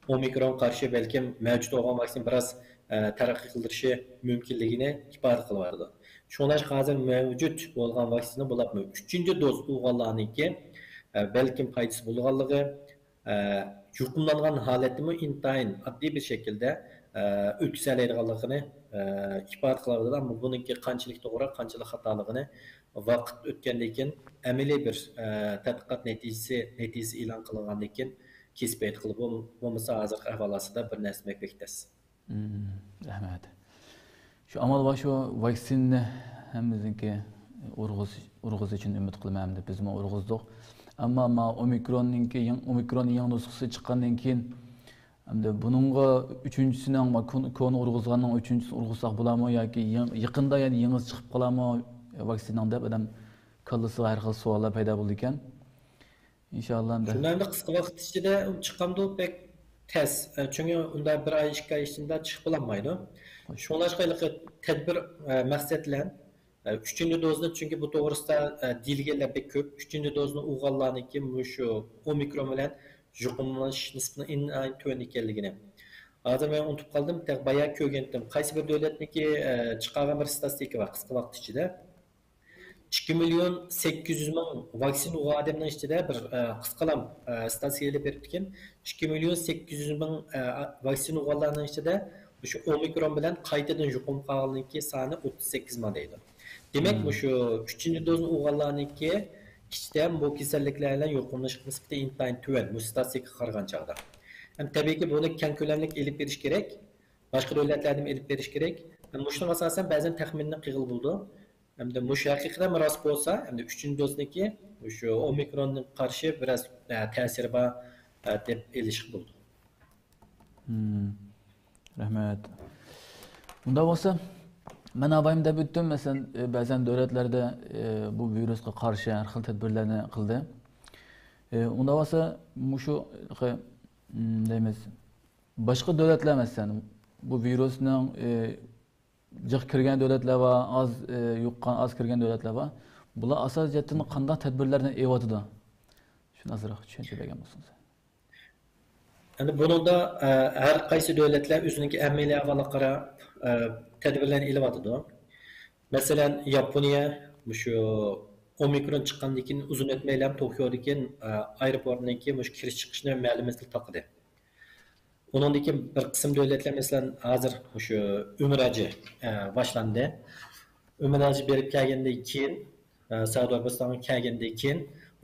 ئومىكرونغا قارشى بەلكىم مەۋجۇت بولغان ۋاكسىنا بىراز، ئە، تەرەققىي قىلدۇرۇشى مۇمكىنلىكىنى ئىپادە قىلىۋاتىدۇ. شۇڭلاشقا ھازىر مەۋجۇت بولغان ۋاكسىنا بولۇپمۇ ئۈچىنچى دوز ئۇرغانلارنىڭكى، ئە، بەلكىم پايدىسى بولىدىغانلىقى، ئە، يۇقۇملانغان ھالەتتىمۇ ئىنتايىن ئاددىي بىر شەكىلدە، ئە، ئۆتكۈزەلەيدىغانلىقىنى، ئە، ئىپادە قىلىۋاتىدۇ. ئەمما بۇنىڭكى قانچىلىك توغرا، قانچىلىك خاتالىقىنى ۋاقىت ئۆتكەندىن كېيىن، ئەمەلىي بىر، ئە، تەتقىقات نەتىجىسى، نەتىجىسى ئېلان قىلىنغاندىن كېيىن كېسىپ ئېيتقىلى بول-، بولمىسا ھازىرقى ئەھۋال ئاستىدا بىر نەرسە دېمەك بەك تەس. مم، رەھمەت. شۇ ئامال بار، شۇ ۋاكسىنىنى ھەممىمىزنىڭكى ئۇرغۇز-، ئۇرغۇزۇش ئۈچۈن ئۈمىد قىلىمەن ھەمدە بىزمۇ ئۇرغۇزدۇق. ئەمما ما ئومىكروننىڭكى يېڭ-، ئومىكرون يېڭى نۇسخىسى چىققاندىن كېيىن، ھەمدە بۇنىڭغا ئۈچىنچىسىنىڭ، ما كون-، كونا ئۇرغۇزغاننىڭ ئۈچىنچىسىنى ئۇرغۇزساق بولارمۇ ياكى يېڭ-، يېقىندا يەنە يېڭىسى چىقىپ قالارمۇ ۋاكسىنىنىڭ دەپ ئادەم كاللىسىغا ھەر خىل سوئاللار پەيدا بولىدىكەن. ئىنشاللا ئەمدى. شۇنى ئەمدى قىسقا ۋاقىت ئىچىدە چىقامدۇ بەك تەس. ئە، چۈنكى ئۇنداق بىر ئاي، ئىككى ئاي ئىچىدە چىقىپ بولالمايدۇ. شۇڭلاشقا ھېلىقى تەدبىر، ئە، مەقسەت بىلەن، ئە، ئۈچىنچى دوزىنى، چۈنكى بۇ توغرىسىدا، ئە، دېيىلگەنلەر بەك كۆپ. ئۈچىنچى دوزىنى ئۇرغانلارنىڭكى مۇشۇ ئومىكرون بىلەن يۇقۇملىنىش نىسبىتىنىڭ ئىنتايىن تۆۋەن ئىكەنلىكىنى. ھازىر مەن ئۇنتۇپ قالدىم، تېخى بايا كۆرگەنتىم. قايسى بىر دۆلەتنىڭكى، ئە، چىقارغان بىر ستاتىستىكا بار قىسقا ۋاقىت ئىچىدە. ئىككى مىليون سەككىز يۈز مىڭ ۋاكسىنا ئۇرغان ئادەمنىڭ ئىچىدە بىر، ئە، قىسقىلام، ئە، ستاتىستىكا ئېلىپ بېرىپتىكەن. ئىككى مىليون سەككىز يۈز مىڭ، ئە، ۋاكسىنا ئۇرغانلارنىڭ ئىچىدە مۇشۇ ئومىكرون بىلەن قايتىدىن يۇقۇم قالغاننىڭكى سانى ئوتتۇز سەككىز مىڭ دەيدۇ. دېمەك، مۇشۇ ئۈچىنچى دوزنى ئۇرغانلارنىڭكى ئىچىدە بۇ كېسەللىكلەر بىلەن يۇقۇملىنىش نىسبىتى ئىنتايىن تۆۋەن، مۇشۇ ستاتىستىكىغا قارىغان چاغدا. ھەم تەبىئىيكى، بۇنى كەڭ كۆلەملىك ئېلىپ بېرىش كېرەك. باشقا دۆلەتلەردىن ئېلىپ بېرىش كېرەك. ھەم مۇشۇنىڭغا ئاساسەن بەزەن تەخمىننى قىلغىلى بولىدۇ. ھەمدە مۇشۇ ھەقىقەتەن راست بولسا، ھەمدە ئۈچىنچى دوزنىڭكى مۇشۇ ئومىكرونغا قارشى بىراز، ئە، تەسىرى بار، ئە، دەپ ئېلىشقا بولىدۇ. مم. رەھمەت. ئۇنداق بولسا، مەن ئاۋايمۇ دەپ ئۆتتۈم، مەسىلەن، ئە، بەزەن دۆلەتلەردە، ئە، بۇ ۋىرۇسقا قارشى ھەر خىل تەدبىرلەرنى قىلدى. ئە، ئۇنداق بولسا، مۇشۇ، ئە، م، دەيمىز، باشقا دۆلەتلەر، مەسىلەن، بۇ ۋىرۇسنىڭ، ئە، جىق كىرگەن دۆلەتلەر بار، ئاز، ئە، يۇققان، ئاز كىرگەن دۆلەتلەر بار. بۇلار ئاساسىي جەھەتتىن قانداق تەدبىرلەرنى ئېلىۋاتىدۇ؟ شۇنى ئازراق چۈشەنچە بەرگەن بولسىڭىز. ئەمدى بۇنىڭدا، ئە، ھەر قايسى دۆلەتلەر ئۆزىنىڭكى ئەمەلىي ئەھۋالىغا قاراپ، ئە، تەدبىرلەرنى ئېلىۋاتىدۇ. مەسىلەن، ياپونىيە مۇشۇ ئومىكرون چىققاندىن كېيىن ئۇزۇن ئۆتمەيلا توكيودىكى، ئە، ئايروپورتىنىڭكى مۇشۇ كىرىش چىقىشنى مەلۇم مەزگىل تاقىدى. ئۇنىڭدىن كېيىن بىر قىسىم دۆلەتلەر، مەسىلەن، ھازىر مۇشۇ ئۆمرە ھەجى، ئە، باشلاندى. ئۆمرە ھەجى بېرىپ كەلگەندىن كېيىن، ئە، سەئۇدى ئەرەبىستانغا كەلگەندىن كېيىن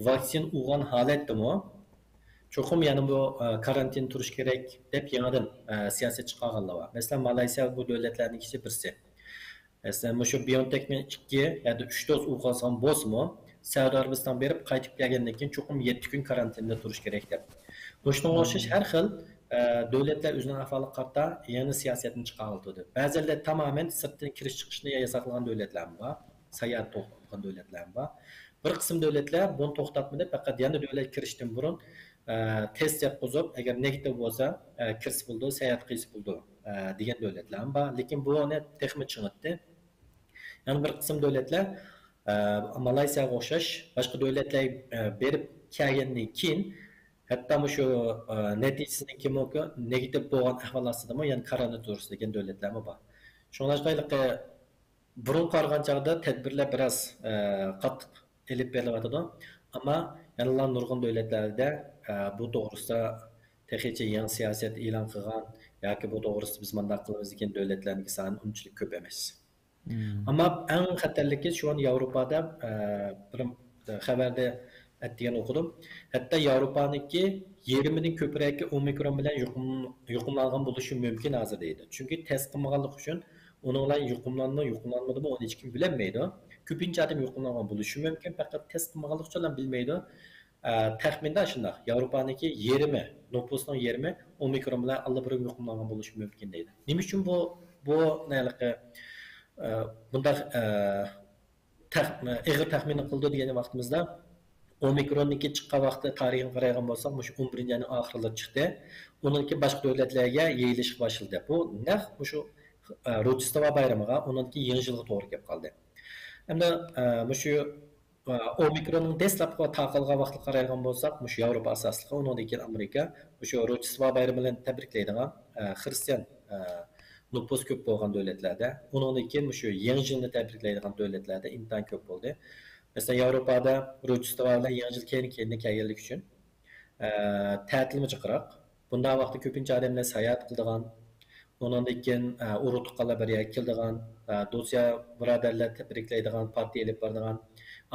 ۋاكسىن ئۇرغان ھالەتتىمۇ چوقۇم يەنە بۇ، ئە، كارانتىندا تۇرۇش كېرەك دەپ يېڭىدىن، ئە، سىياسەت چىقارغانلار بار. مەسىلەن، مالايسىيا بۇ دۆلەتلەرنىڭ ئىچىدە بىرسى. مەسىلەن، مۇشۇ بىئونتېكنى ئىككى ياكى ئۈچ دوز ئۇرغان بولسىمۇ، سەئۇدى ئەرەبىستان بېرىپ قايتىپ كەلگەندىن كېيىن چوقۇم يەتتە كۈن كارانتىندا تۇرۇش كېرەك دەپ. مۇشۇنىڭغا ئوخشاش ھەر خىل، ئە، دۆلەتلەر ئۆزىنىڭ ئەھۋالىغا قارىتا يېڭى سىياسەتنى چىقارغىلىدۇ. بەزىلەر تامامەن سىرتتىن كىرىش چىقىشنى ياساقلىغان دۆلەتلەرمۇ بار، ساياھەت توختىتىدىغان دۆلەتلەرمۇ بار. بىر قىسىم دۆلەتلەر بۇنى توختاتمىدى، پەقەت يەنە دۆلەت كىرىشتىن بۇرۇن، ئە، تېست يەتكۈزۈپ، ئەگەر نېگاتىپ بولسا، ئە، كىرسە بولىدۇ، ساياھەت قىلسا بولىدۇ، ئە، دېگەن دۆلەتلەرمۇ بار. لېكىن بۇنى تېخىمۇ چىڭىتتى. يەنە بىر قىسىم دۆلەتلەر، ئە، مالايسىياغا ئوخشاش باشقا دۆلەتلەر، ئە، بېرىپ كەلگەندىن كېيىن، ھەتتا مۇشۇ، ئە، نەتىجىسىنىڭكى مۇمكىن نېگاتىپ بولغان ئەھۋال ئاستىدىمۇ يەنە كارانتىندا تۇرۇش دېگەن دۆلەتلەرمۇ بار. شۇڭلاشقا ھېلىقى بۇرۇن قارىغان چاغدا تەدبىرلەر بىراز، ئە، قاتتىق ئېلىپ بېرىلىۋاتىدۇ. ئەمما يەنىلا نۇرغۇن دۆلەتلەردە، ئە، بۇ توغرىسىدا تېخىچە يېڭى سىياسەت ئېلان قىلغان ياكى بۇ توغرىسىدا بىز مۇنداق قىلىمىز دېگەن دۆلەتلەرنىڭكى سانى ئۇنچىلىك كۆپ ئەمەس. مم. ئەمما ئەڭ خەتەرلىكى شۇ ياۋروپادا، ئە، بىر، ئە، خەۋەردە ئەتىگەن ئوقۇدۇم. ھەتتا ياۋروپانىڭكى يېرىمىدىن كۆپرەكى ئومىكرون بىلەن يۇقۇم-، يۇقۇملانغان بولۇشى مۇمكىن ھازىر دەيدۇ. چۈنكى تەست قىلمىغانلىقى ئۈچۈن ئۇنىڭ بىلەن يۇقۇملاندىمۇ، يۇقۇملانمىدىمۇ، ئۇنى ھېچكىم بىلەلمەيدۇ. كۆپىنچە ئادەم يۇقۇملانغان بولۇشى مۇمكىن، پەقەت تەست قىلمىغانلىقى ئۈچۈن بىلمەيدۇ. ئە، تەخمىندە شۇنداق، ياۋروپانىڭكى يېرىمى، نوپۇسنىڭ يېرىمى ئومىكرون بىلەن ئاللىبۇرۇن يۇقۇملانغان بولۇشى مۇمكىن دەيدۇ. نېمە ئۈچۈن بۇ، بۇ، ھېلىقى، ئە، بۇنداق، ئە، تەخ-، ئېغىر تەخمىن قىلىدۇ دېگەن ۋاقتىمىزدا، ئومىكروننىڭكى چىققان ۋاقتى تارىخىغا قارايدىغان بولساق، مۇشۇ ئون بىرىنچى ئاينىڭ ئاخىرلىرىدا چىقتى. ئۇنىڭكى باشقا دۆلەتلەرگە يېيىلىشقا باشلىدى. بۇ نەق مۇشۇ، ئە، روژدېستۋا بايرىمىغا، ئۇنىڭكى يېڭى يىلغا توغرا كېلىپ قالدى. ئەمدى، ئە، مۇشۇ، ئە، ئومىكروننىڭ دەسلەپكى تارقالغان ۋاقتىغا قارايدىغان بولساق، مۇشۇ ياۋروپا ئاساسلىقى، ئۇنىڭدىن كېيىن ئامېرىكا، مۇشۇ روژدېستۋا بايرىمى بىلەن تەبرىكلەيدىغان، ئە، خىرىستىيان، ئە، نوپۇس كۆپ بولغان دۆلەتلەردە، ئۇنىڭدىن كېيىن مۇشۇ يېڭى يىلنى تەبرىكلەيدىغان دۆلەتلەردە ئىنتايىن كۆپ بولدى. مەسىلەن، ياۋروپادا روژدېستۋا بىلەن يېڭى يىل كەينى-كەينىدىن كەلگەنلىكى ئۈچۈن، ئە، تەتىلمۇ جىقراق. بۇنداق ۋاقىتتا كۆپىنچە ئادەملەر ساياھەت قىلىدىغان، ئۇنىڭدىن كېيىن، ئە، ئۇرۇق-تۇغقانلار بىر يەرگە كېلىدىغان، ئە، دوست-يار بۇرادەرلەر تەبرىكلەيدىغان، پارتىيە ئېلىپ بارىدىغان،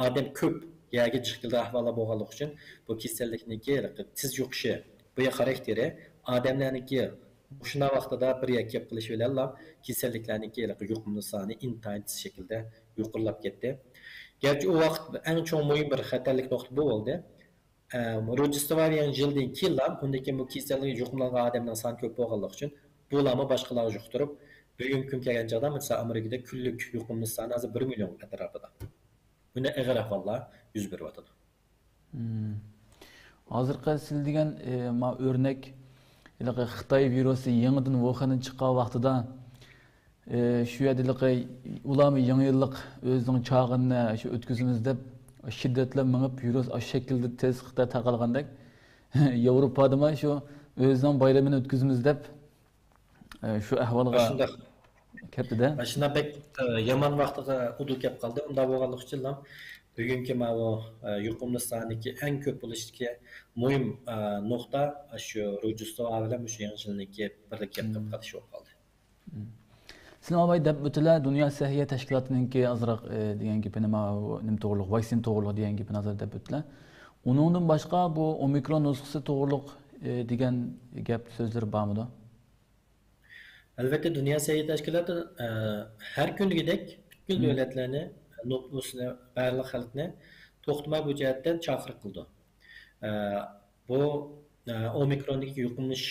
ئادەم كۆپ يەرگە جىق كېلىدىغان ئەھۋاللار بولغانلىقى ئۈچۈن، بۇ كېسەللىكنىڭكى تېز يۇقۇشى، بۇ خاراكتېرى ئادەملەرنىڭكى مۇشۇنداق ۋاقتىدا بىر يەرگە كېلىپ قېلىشى بىلەنلا كېسەللىكلەرنىڭكى يۇقۇملىنىش سانى ئىنتايىن تېز شەكىلدە يۇقىرىلاپ كەتتى. گەرچە ئۇ ۋاقىت ئەڭ چوڭ مۇھىم بىر خەتەرلىك نۇقتا بۇ بولدى. ئە، روژدېستۋا يېڭى يىلدىن كېيىنلا، ئۇندىن كېيىن بۇ كېسەلگە يۇقۇملانغان ئادەمنىڭ سانى كۆپ بولغانلىقى ئۈچۈن، بۇلارمۇ باشقىلارغا يۇقتۇرۇپ، بۈگۈنكى كۈن كەلگەن چاغدا، مىسال، ئامېرىكىدا كۈنلۈك يۇقۇملىنىش سانى ھازىر بىر مىليون ئەتراپىدا. بۇنداق ئېغىر ئەھۋاللار يۈز بېرىۋاتىدۇ. مم. ھازىرقى سىز دېگەن، ئى، ما ئۆرنەك، ھېلىقى خىتاي ۋىرۇسى يېڭىدىن ۋۇخەندىن چىققان ۋاقتىدا، ئى، شۇ يەردە ھېلىقى ئۇلارمۇ يېڭى يىللىق ئۆزىنىڭ چاغىنى شۇ ئۆتكۈزىمىز دەپ، شىددەتلەپ مېڭىپ، ۋىرۇس ئاشۇ شەكىلدە تېز خىتاي تارقالغاندەك، ياۋروپادىمۇ شۇ ئۆزىنىڭ بايرىمىنى ئۆتكۈزىمىز دەپ، ئە، شۇ ئەھۋالغا ئاشۇنداق. كەپتىدە. ئاشۇنداق بەك، ئە، يامان ۋاقتىغا ئۇدۇل كەپ قالدى. ئۇنداق بولغانلىقى ئۈچۈنلا بۈگۈنكى ماۋۇ، ئە، يۇقۇملىنىش سانىدىكى ئەڭ كۆپ بولۇشتىكى مۇھىم، ئە، نۇقتا شۇ روژدېستۋا بىلەن مۇشۇ يېڭى يىلنىڭكى بىرلىككە كەپ قېلىپ قېلىشى بولۇپ قالدى. مم. سىلەر ئاۋاي دەپ ئۆتىلە، دۇنيا سەھىيە تەشكىلاتىنىڭكى ئازراق، ئە، دېگەن گېپىنى، ماۋۇ نېمە توغرۇلۇق، ۋاكسىنا توغرۇلۇق دېگەن گېپىنى ھازىر دەپ ئۆتىلە. ئۇنىڭدىن باشقا بۇ ئومىكرون نۇسخىسى توغرۇلۇق، ئە، دېگەن گەپ سۆزلىرى بارمىدۇ؟ ئەلۋەتتە، دۇنيا سەھىيە تەشكىلاتى، ئە، ھەر كۈنگىدەك پۈتكۈل دۆلەتلەرنى نوپۇسنى، بارلىق خەلقنى توختىماي بۇ جەھەتتە چاقىرىق قىلىدۇ. ئە، بۇ ئومىكروندىكى يۇقۇملىنىش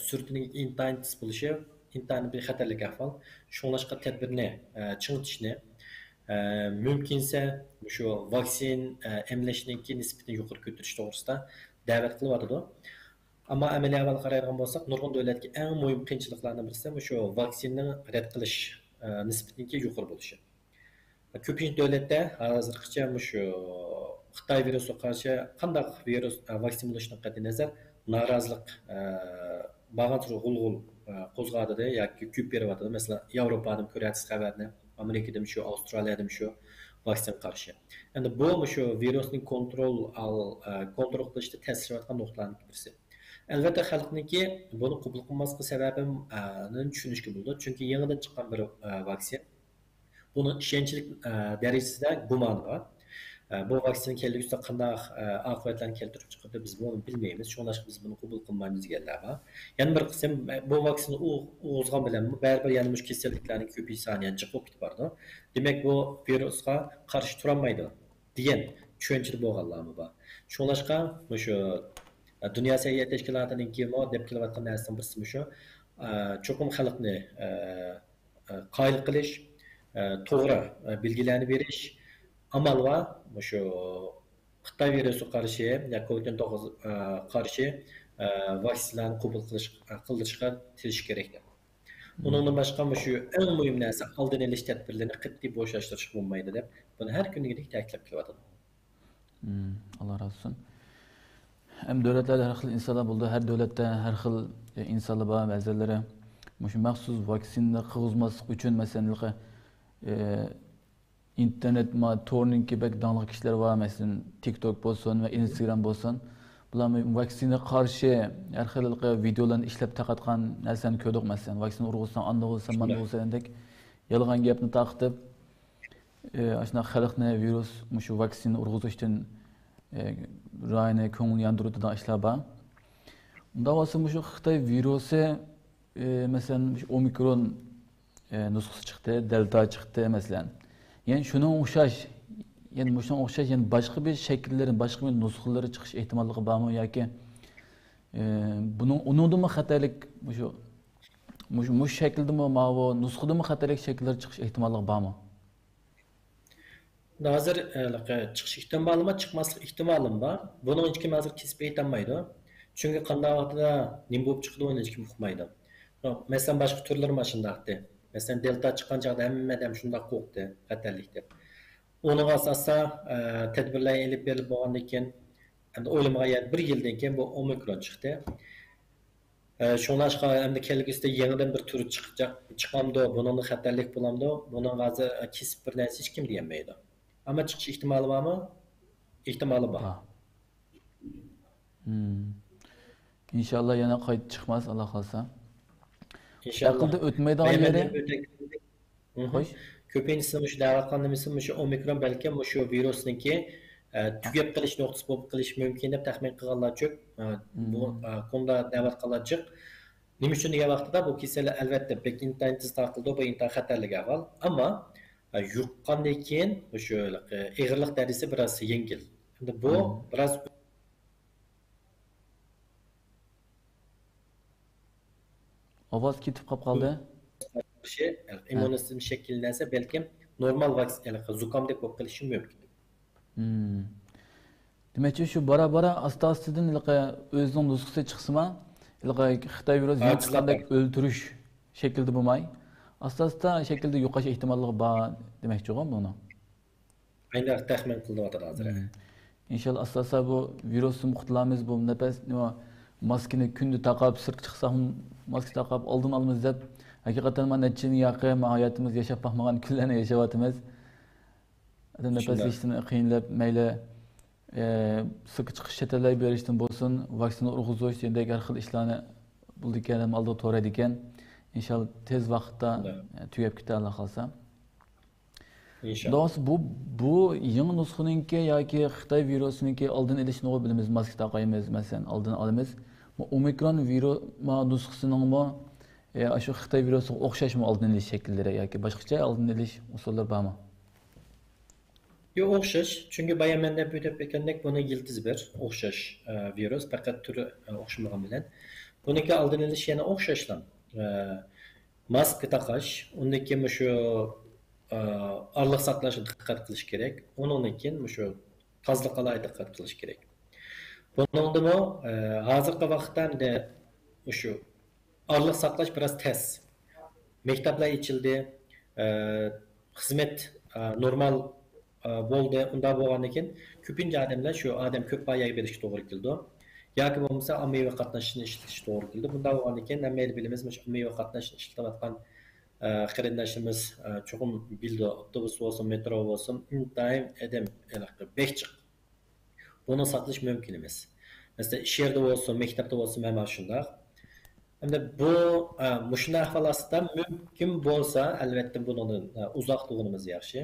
سۈرئىتىنىڭ ئىنتايىن تېز بولۇشى ئىنتايىن بىر خەتەرلىك ئەھۋال. شۇڭلاشقا تەدبىرنى چىڭىتىشنى، مۇمكىنسە مۇشۇ ۋاكسىن ئەملەشنىڭكى نىسبىتىنى يۇقىرى كۆتۈرۈش توغرىسىدا دەۋەت قىلىۋاتىدۇ. ئەمما ئەمەلىي ئەھۋالغا قارايدىغان بولساق، نۇرغۇن دۆلەتكە ئەڭ مۇھىم قىيىنچىلىقلارنىڭ بىرسى مۇشۇ ۋاكسىننىڭ رەت قىلىش نىسبىتىنىڭكى يۇقىرى بولۇشى. كۆپىنچە دۆلەتتە ھازىرغىچە مۇشۇ خىتاي ۋىرۇسىغا قارشى قانداق ۋىرۇس، ۋاكسىنا بولۇشىدىن قەتئىينەزەر، نارازىلىق بارغانسېرى غۇل-غۇل قوزغاۋاتىدۇ ياكى كۆپ بېرىۋاتىدۇ. مەسىلەن، ياۋروپادىمۇ كۆرەتسىز خەۋەرنى، ئامېرىكىدىمۇ شۇ، ئاۋسترالىيەدىمۇ شۇ ۋاكسىنىغا قارشى. ئەمدى بۇ مۇشۇ ۋىرۇسنى كونترول، كونترول قىلىشتا تەسلىشىۋاتقان نۇقتىلارنىڭ بىرسى. ئەلۋەتتە، خەلقنىڭكى بۇنى قوبۇل قىلماسلىقى سەۋەبىنى چۈشىنىشكە بولىدۇ. چۈنكى يېڭىدىن چىققان بىر ۋاكسىنا. بۇنىڭ ئىشەنچلىك، ئە، دەرىجىسىدە گۇمانى بار. ئە، بۇ ۋاكسىنا كەلگۈسىدە قانداق، ئە، ئاقىۋەتلەرنى كەلتۈرۈپ چىقىرىدۇ، بىز بۇنى بىلمەيمىز. شۇڭلاشقا بىز بۇنى قوبۇل قىلمايمىز دېگەنلەر بار. يەنە بىر قىسىم، ئە، بۇ ۋاكسىنا ئۇ-، ئۇرغۇزغان بىلەن بەرىبىر يەنە مۇشۇ كېسەللىكلەرنىڭ كۆپىيىش سانى يەنە جىق بولۇپ كېتىپ بارىدۇ. دېمەك، بۇ ۋىرۇسقا قارشى تۇرالمايدۇ دېگەن چۈشەنچىدە بولغانلارمۇ بار. شۇڭلاشقا مۇشۇ، ئە، دۇنيا سەھىيە تەشكىلاتىنىڭكىمۇ دەپ كېلىۋاتقان نەرسىنىڭ بىرسى مۇشۇ. ئە، چوقۇم خەلقنى، ئە، قايىل قىلىش، توغرا بىلگىلەرنى بېرىش، ئامال بار مۇشۇ خىتاي ۋىرۇسىغا قارشى يا كوۋىد ئون توققۇز قارشى ۋاكسىنىلارنى قوبۇل قىلىش، قىلدۇرۇشقا تىرىشىش كېرەك دەپ. ئۇنىڭدىن باشقا مۇشۇ ئەڭ مۇھىم نەرسە ئالدىنى ئېلىش تەدبىرلىرىنى قەتئىي بوشاشتۇرۇشقا بولمايدۇ دەپ، بۇنى ھەر كۈنىدىكىدەك تەكىتلەپ كېلىۋاتىدۇ. ئاللا رازى بولسۇن. ھەم دۆلەتلەردە ھەر خىل ئىنسانلار بولىدۇ. ھەر دۆلەتتە ھەر خىل ئىنسانلار بار. بەزىلىرى مۇشۇ مەخسۇس ۋاكسىنا قىلغۇزماسلىق ئۈچۈن، مەسىلەن، ھېلىقى، ئى، ئىنتېرنېت، ما، تورنىڭكى بەك داڭلىق كىشىلەر بار. مەسىلەن، تىك توك بولسۇن ۋە ئىنستاگرام بولسۇن. بۇلار ۋاكسىنىغا قارشى ھەر خىل ھېلىقى ۋىدېئولارنى ئىشلەپ تارقاتقان نەرسىلەرنى كۆردۇق. مەسىلەن، ۋاكسىنا ئۇرغۇزساڭ ئانداق بولىسەن، مانداق بولىسەن دېگەندەك يالغان گەپنى تارقىتىپ، ئى، ئاشۇنداق خەلقنى ۋىرۇس، مۇشۇ ۋاكسىنا ئۇرغۇزۇشتىن، ئى، رايىنى، كۆڭلىنى ياندۇرۇۋېتىدىغان ئىشلار بار. ئۇنداق بولسا مۇشۇ خىتاي ۋىرۇسى، ئى، مەسىلەن، مۇشۇ ئومىكرون، ئى، نۇسخىسى چىقتى، دەلتا چىقتى، مەسىلەن. يەنى شۇنىڭغا ئوخشاش، يەنى مۇشۇنىڭغا ئوخشاش يەنە باشقا بىر شەكىللىرى، باشقا بىر نۇسخىلىرى چىقىش ئېھتىماللىقى بارمۇ ياكى، ئى، بۇنىڭ، ئۇنىڭدىنمۇ خەتەرلىك مۇشۇ، مۇشۇ، مۇشۇ شەكىلدىمۇ، ماۋۇ نۇسخىدىمۇ خەتەرلىك شەكىللەر چىقىش ئېھتىماللىقى بارمۇ؟ ھازىر، ئە، چىقىش ئېھتىمالىمۇ، چىقماسلىق ئېھتىمالىمۇ بار. بۇنىڭ ھېچكىم ھازىر كېسىپ ئېيتالمايدۇ. چۈنكى قانداق ۋاقتىدا نېمە بولۇپ چىقىدۇ، ئۇنى ھېچكىم ئۇقمايدۇ. مەسىلەن، باشقا تۈرلىرىمۇ ئاشۇنداقتى. مەسىلەن، دېلتا چىققان چاغدا ھەممە ئادەم شۇنداق قورقتى، خەتەرلىك دەپ. ئۇنىڭغا ئاساسەن، ئە، تەدبىرلەر ئېلىپ بېرىلىپ بولغاندىن كېيىن، ئەمدى ئويلىمىغان يەردە بىر يىلدىن كېيىن بۇ ئومىكرون چىقتى. ئە، شۇڭلاشقا ئەمدى كەلگۈسىدە يېڭىدىن بىر تۈر چىقىجاق، چىقامدۇ، بۇنىڭدىن خەتەرلىك بولامدۇ، بۇنىڭغا ھازىر، ئە، كېسىپ بىر نەرسە ھېچكىم دېيەلمەيدۇ. ئەمما چىقىش ئېھتىمالى بارمۇ؟ ئېھتىمالى بار. بار. مم. ئىنشاللا يەنە قايتا چىقماس، ئاللا خالىسا. ئىنشاللا. ئەقىلدە ئۆتمەيدىغان يېرى. مھم. خوش. كۆپىنچىسى مۇشۇ دەۋاتقان نېمىسى مۇشۇ ئومىكرون بەلكىم مۇشۇ ۋىرۇسنىڭكى، ئە، تۈگەپ قېلىش نۇقتىسى بولۇپ قېلىشى مۇمكىن دەپ تەخمىن قىلغانلار جىق. ئە، بۇ، مم. ئە، كونىدا دەۋاتقانلار جىق. نېمە ئۈچۈن دېگەن ۋاقتىدا بۇ كېسەللەر ئەلۋەتتە بەك ئىنتايىن تېز تارقىلىدۇ، بۇ ئىنتايىن خەتەرلىك ئەھۋال. ئەمما، ئە، يۇققاندىن كېيىن مۇشۇ، ئە، ئېغىرلىق دەرىجىسى بىراز يەڭگىل. ئەمدى بۇ مم. بىراز ئاۋاز كېتىپ قاپ قالدى. قارشى ئىممۇن سىستېما شەكىللەنسە، بەلكىم نورمال ۋاكس-، زۇكامدەك بولۇپ قېلىشى مۇمكىن. مم. دېمەكچى، شۇ بارا-بارا ئاستا-ئاستىدىن ھېلىقى ئۆزىنىڭ نۇسخىسى چىقسىما، ھېلىقى خىتاي ۋىرۇسى يېڭى چىققاندەك ئۆلتۈرۈش شەكلىدە بولماي، ئاستا-ئاستا شەكىلدە يوقاش ئېھتىماللىقى بار دېمەكچىغۇ بۇنىڭ. ئايناق تەخمىن قىلىنىۋاتىدۇ ھازىر. مم. ئىنشاللا ئاستا-ئاستا بۇ ۋىرۇستىن قۇتۇلىمىز، بۇ نەپەس، نېمە، ماسكىنى كۈندە تاقاپ، سىرتقا چىقساقمۇ ماسكا تاقاپ ئالدىنى ئالىمىز دەپ، ھەقىقەتەن مانا نەچچە يىلنى ياقى ما ھاياتىمىز ياشاپ باقمىغان كۈنلەرنى ياشاۋاتىمىز. ئادەم نەپەس شۇنداق. ئېلىشتىن قىينىلىپ، مەيلى، ئە، سىرتقا چىقىش، چەت ئەللەرگە بېرىشتىن بولسۇن، ۋاكسىنا ئۇرغۇزۇش دېگەندەك ھەر خىل ئىشلارنى بولىدىكەن، ئالدىغا تورايدىكەن. ئىنشاللا تېز ۋاقىتتا، شۇنداق. ئە، تۈگەپ كېتەر، ئاللا خالىسا. ئىنشاللا. دوست، بۇ، بۇ يېڭى نۇسخىنىڭكى ياكى خىتاي ۋىرۇسىنىڭكى ئالدىنى ئېلىشنىغۇ بىلىمىز، ماسكا تاقايمىز، مەسىلەن، ئالدىنى ئالىمىز. بۇ ئومىكرون ۋىرۇ-، ما نۇسخىسىنىڭمۇ، ئە، ئاشۇ خىتاي ۋىرۇسىغا ئوخشاشمۇ ئالدىنى ئېلىش شەكىللىرى ياكى باشقىچە ئالدىنى ئېلىش ئۇسۇللىرى بارمۇ؟ يو، ئوخشاش. چۈنكى بايا مەن دەپ ئۆتۈپ ئۆتكەندەك، بۇنى يىلتىز بىر ئوخشاش، ئە، ۋىرۇس، پەقەت تۈرى، ئە، ئوخشىمىغان بىلەن. بۇنىڭكى ئالدىنى ئېلىش يەنە ئوخشاشلا. ئە، ماسكا تاقاش، ئۇندىن كېيىن مۇشۇ، ئە، ئارىلىق ساقلاشقا دىققەت قىلىش كېرەك. ئۇنىڭدىن كېيىن مۇشۇ تازىلىققا ئالاھىدە دىققەت قىلىش كېرەك. بۇنىڭدىمۇ، ئە، ھازىرقى ۋاقىتتا ئەمدى مۇشۇ ئارىلىق ساقلاش بىراز تەس. مەكتەپلەر ئېچىلدى، ئە، خىزمەت، ئە، نورمال، ئە، بولدى. ئۇنداق بولغاندىن كېيىن كۆپىنچە ئادەملەر شۇ ئادەم كۆپ بار يەرگە بېرىشكە توغرا كېلىدۇ. ياكى بولمىسا ئاممىۋى قاتناشنى ئىشلىتىشكە توغرا كېلىدۇ. بۇنداق بولغاندىن كېيىن ھەممەيلى بىلىمىز، مۇشۇ ئاممىۋى قاتناش ئىشلىتىۋاتقان، ئە، قېرىنداشلىرىمىز، ئە، چوقۇم بىلىدۇ، ئاپتوبۇس بولسۇن، مېترو بولسۇن، ئىنتايىن ئادەم ھېلىقى بەك جىق. بۇنى ساقلىشى مۇمكىن ئەمەس. مەسىلەن، ئىش يېرىدە بولسۇن، مەكتەپتە بولسۇن، مانا شۇنداق. ئەمدى بۇ، ئە، مۇشۇنداق ئەھۋال ئاستىدا مۇمكىن بولسا، ئەلۋەتتە بۇنىڭدىن، ئە، ئۇزاق تۇرغىنىمىز ياخشى.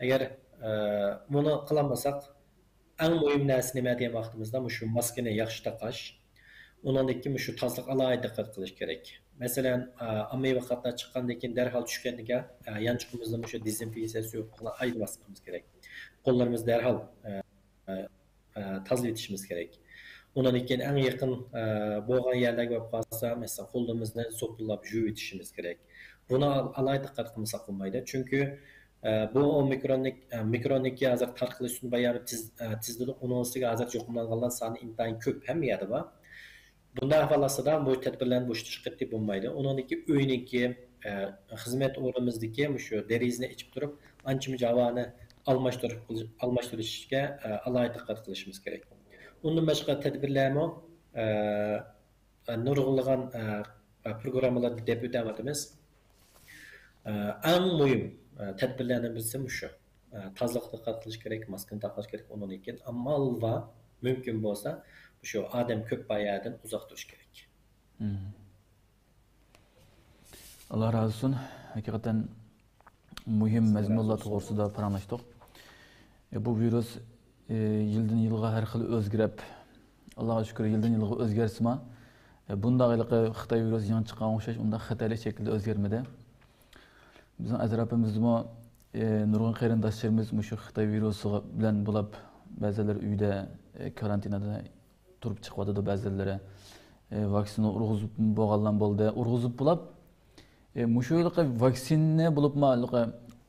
ئەگەر، ئە، بۇنى قىلالمىساق، ئەڭ مۇھىم نەرسە نېمە دېگەن ۋاقتىمىزدا مۇشۇ ماسكىنى ياخشى تاقاش، ئۇنىڭدىن كېيىن مۇشۇ تازىلىققا ئالاھىدە دىققەت قىلىش كېرەك. مەسىلەن، ئە، ئاممىۋى قاتناش چىققاندىن كېيىن دەرھال چۈشكەندىن كېيىن، ئە، يانچۇقىمىزنى مۇشۇ دېزىنفېكسىيە سۇيۇقلۇقى بىلەن ئايلىۋالسىقىمىز كېرەك. قوللىرىمىزنى دەرھال، ئە، ئە، تازىلىۋېتىشىمىز كېرەك. ئۇنىڭدىن كېيىن ئەڭ يېقىن، ئە، بولغان يەرلەرگە بولۇپ قالسا، مەسىلەن، قوللىرىمىزنى سوپۇنلاپ يۇيۇۋېتىشىمىز كېرەك. بۇنى ئال-، ئالاھىدە دىققەت قىلمىساق بولمايدۇ. چۈنكى، ئە، بۇ ئومىكروننىڭ، ئە، مىكروننىڭكى ھازىر تارقىلىش سۈرئىتى بايا تېز، ئە، تېزلىدى. ئۇنىڭ ئۈستىگە ھازىر يۇقۇملانغانلار سانى ئىنتايىن كۆپ، ھەممە يەردە بار. بۇنداق ئەھۋال ئاستىدا بۇ تەدبىرلەرنى بوشىتىش قېتى بولمايدۇ. ئۇنىڭدىن كېيىن ئۆينىڭكى، ئە، خىزمەت ئورنىمىزدىكى مۇشۇ دېرىزىنى ئېچىپ تۇرۇپ، ئانچە-مۇنچە ھاۋانى ئالماشتۇرۇپ قىلىش، ئالماشتۇرۇشىشكە، ئە، ئالاھىدە دىققەت قىلىشىمىز كېرەك. ئۇندىن باشقا تەدبىرلەرمۇ، ئە، نۇرغۇنلىغان، ئە، پروگراممىلاردا دەپ ئۆتەۋاتىمىز. ئە، ئەڭ مۇھىم، ئە، تەدبىرلەرنىڭ بىرسى مۇشۇ. ئە، تازىلىققا دىققەت قىلىش كېرەك، ماسكىنى تاقاش كېرەك. ئۇنىڭدىن كېيىن ئامال بار، مۇمكىن بولسا، شۇ ئادەم كۆپ بار يەردىن ئۇزاق تۇرۇش كېرەك. مم. ئاللا رازى بولسۇن. ھەقىقەتەن مۇھىم مەزمۇنلار توغرىسىدا پاراڭلاشتۇق. ئە، بۇ ۋىرۇس، ئە، يىلدىن يىلغا ھەر خىل ئۆزگىرىپ، ئاللاغا شۈكۈر، يىلدىن يىلغا ئۆزگەرسىمۇ، ئە، بۇنداق ھېلىقى خىتاي ۋىرۇسى يېڭى چىققان ئوخشاش ئۇنداق خەتەرلىك شەكىلدە ئۆزگەرمىدى. بىزنىڭ ئەتراپىمىزدىمۇ، ئە، نۇرغۇن قېرىنداشلىرىمىز مۇشۇ خىتاي ۋىرۇسى بىلەن بولاپ، بەزىلىرى ئۆيدە، ئە، كارانتىنادا تۇرۇپ چىقىۋاتىدۇ، بەزىلىرى، ئە، ۋاكسىنا ئۇرغۇزۇپ بولغانلار بولدى. ئۇرغۇزۇپ بولاپ، ئە، مۇشۇ ھېلىقى ۋاكسىنىنى بولۇپمۇ ھېلىقى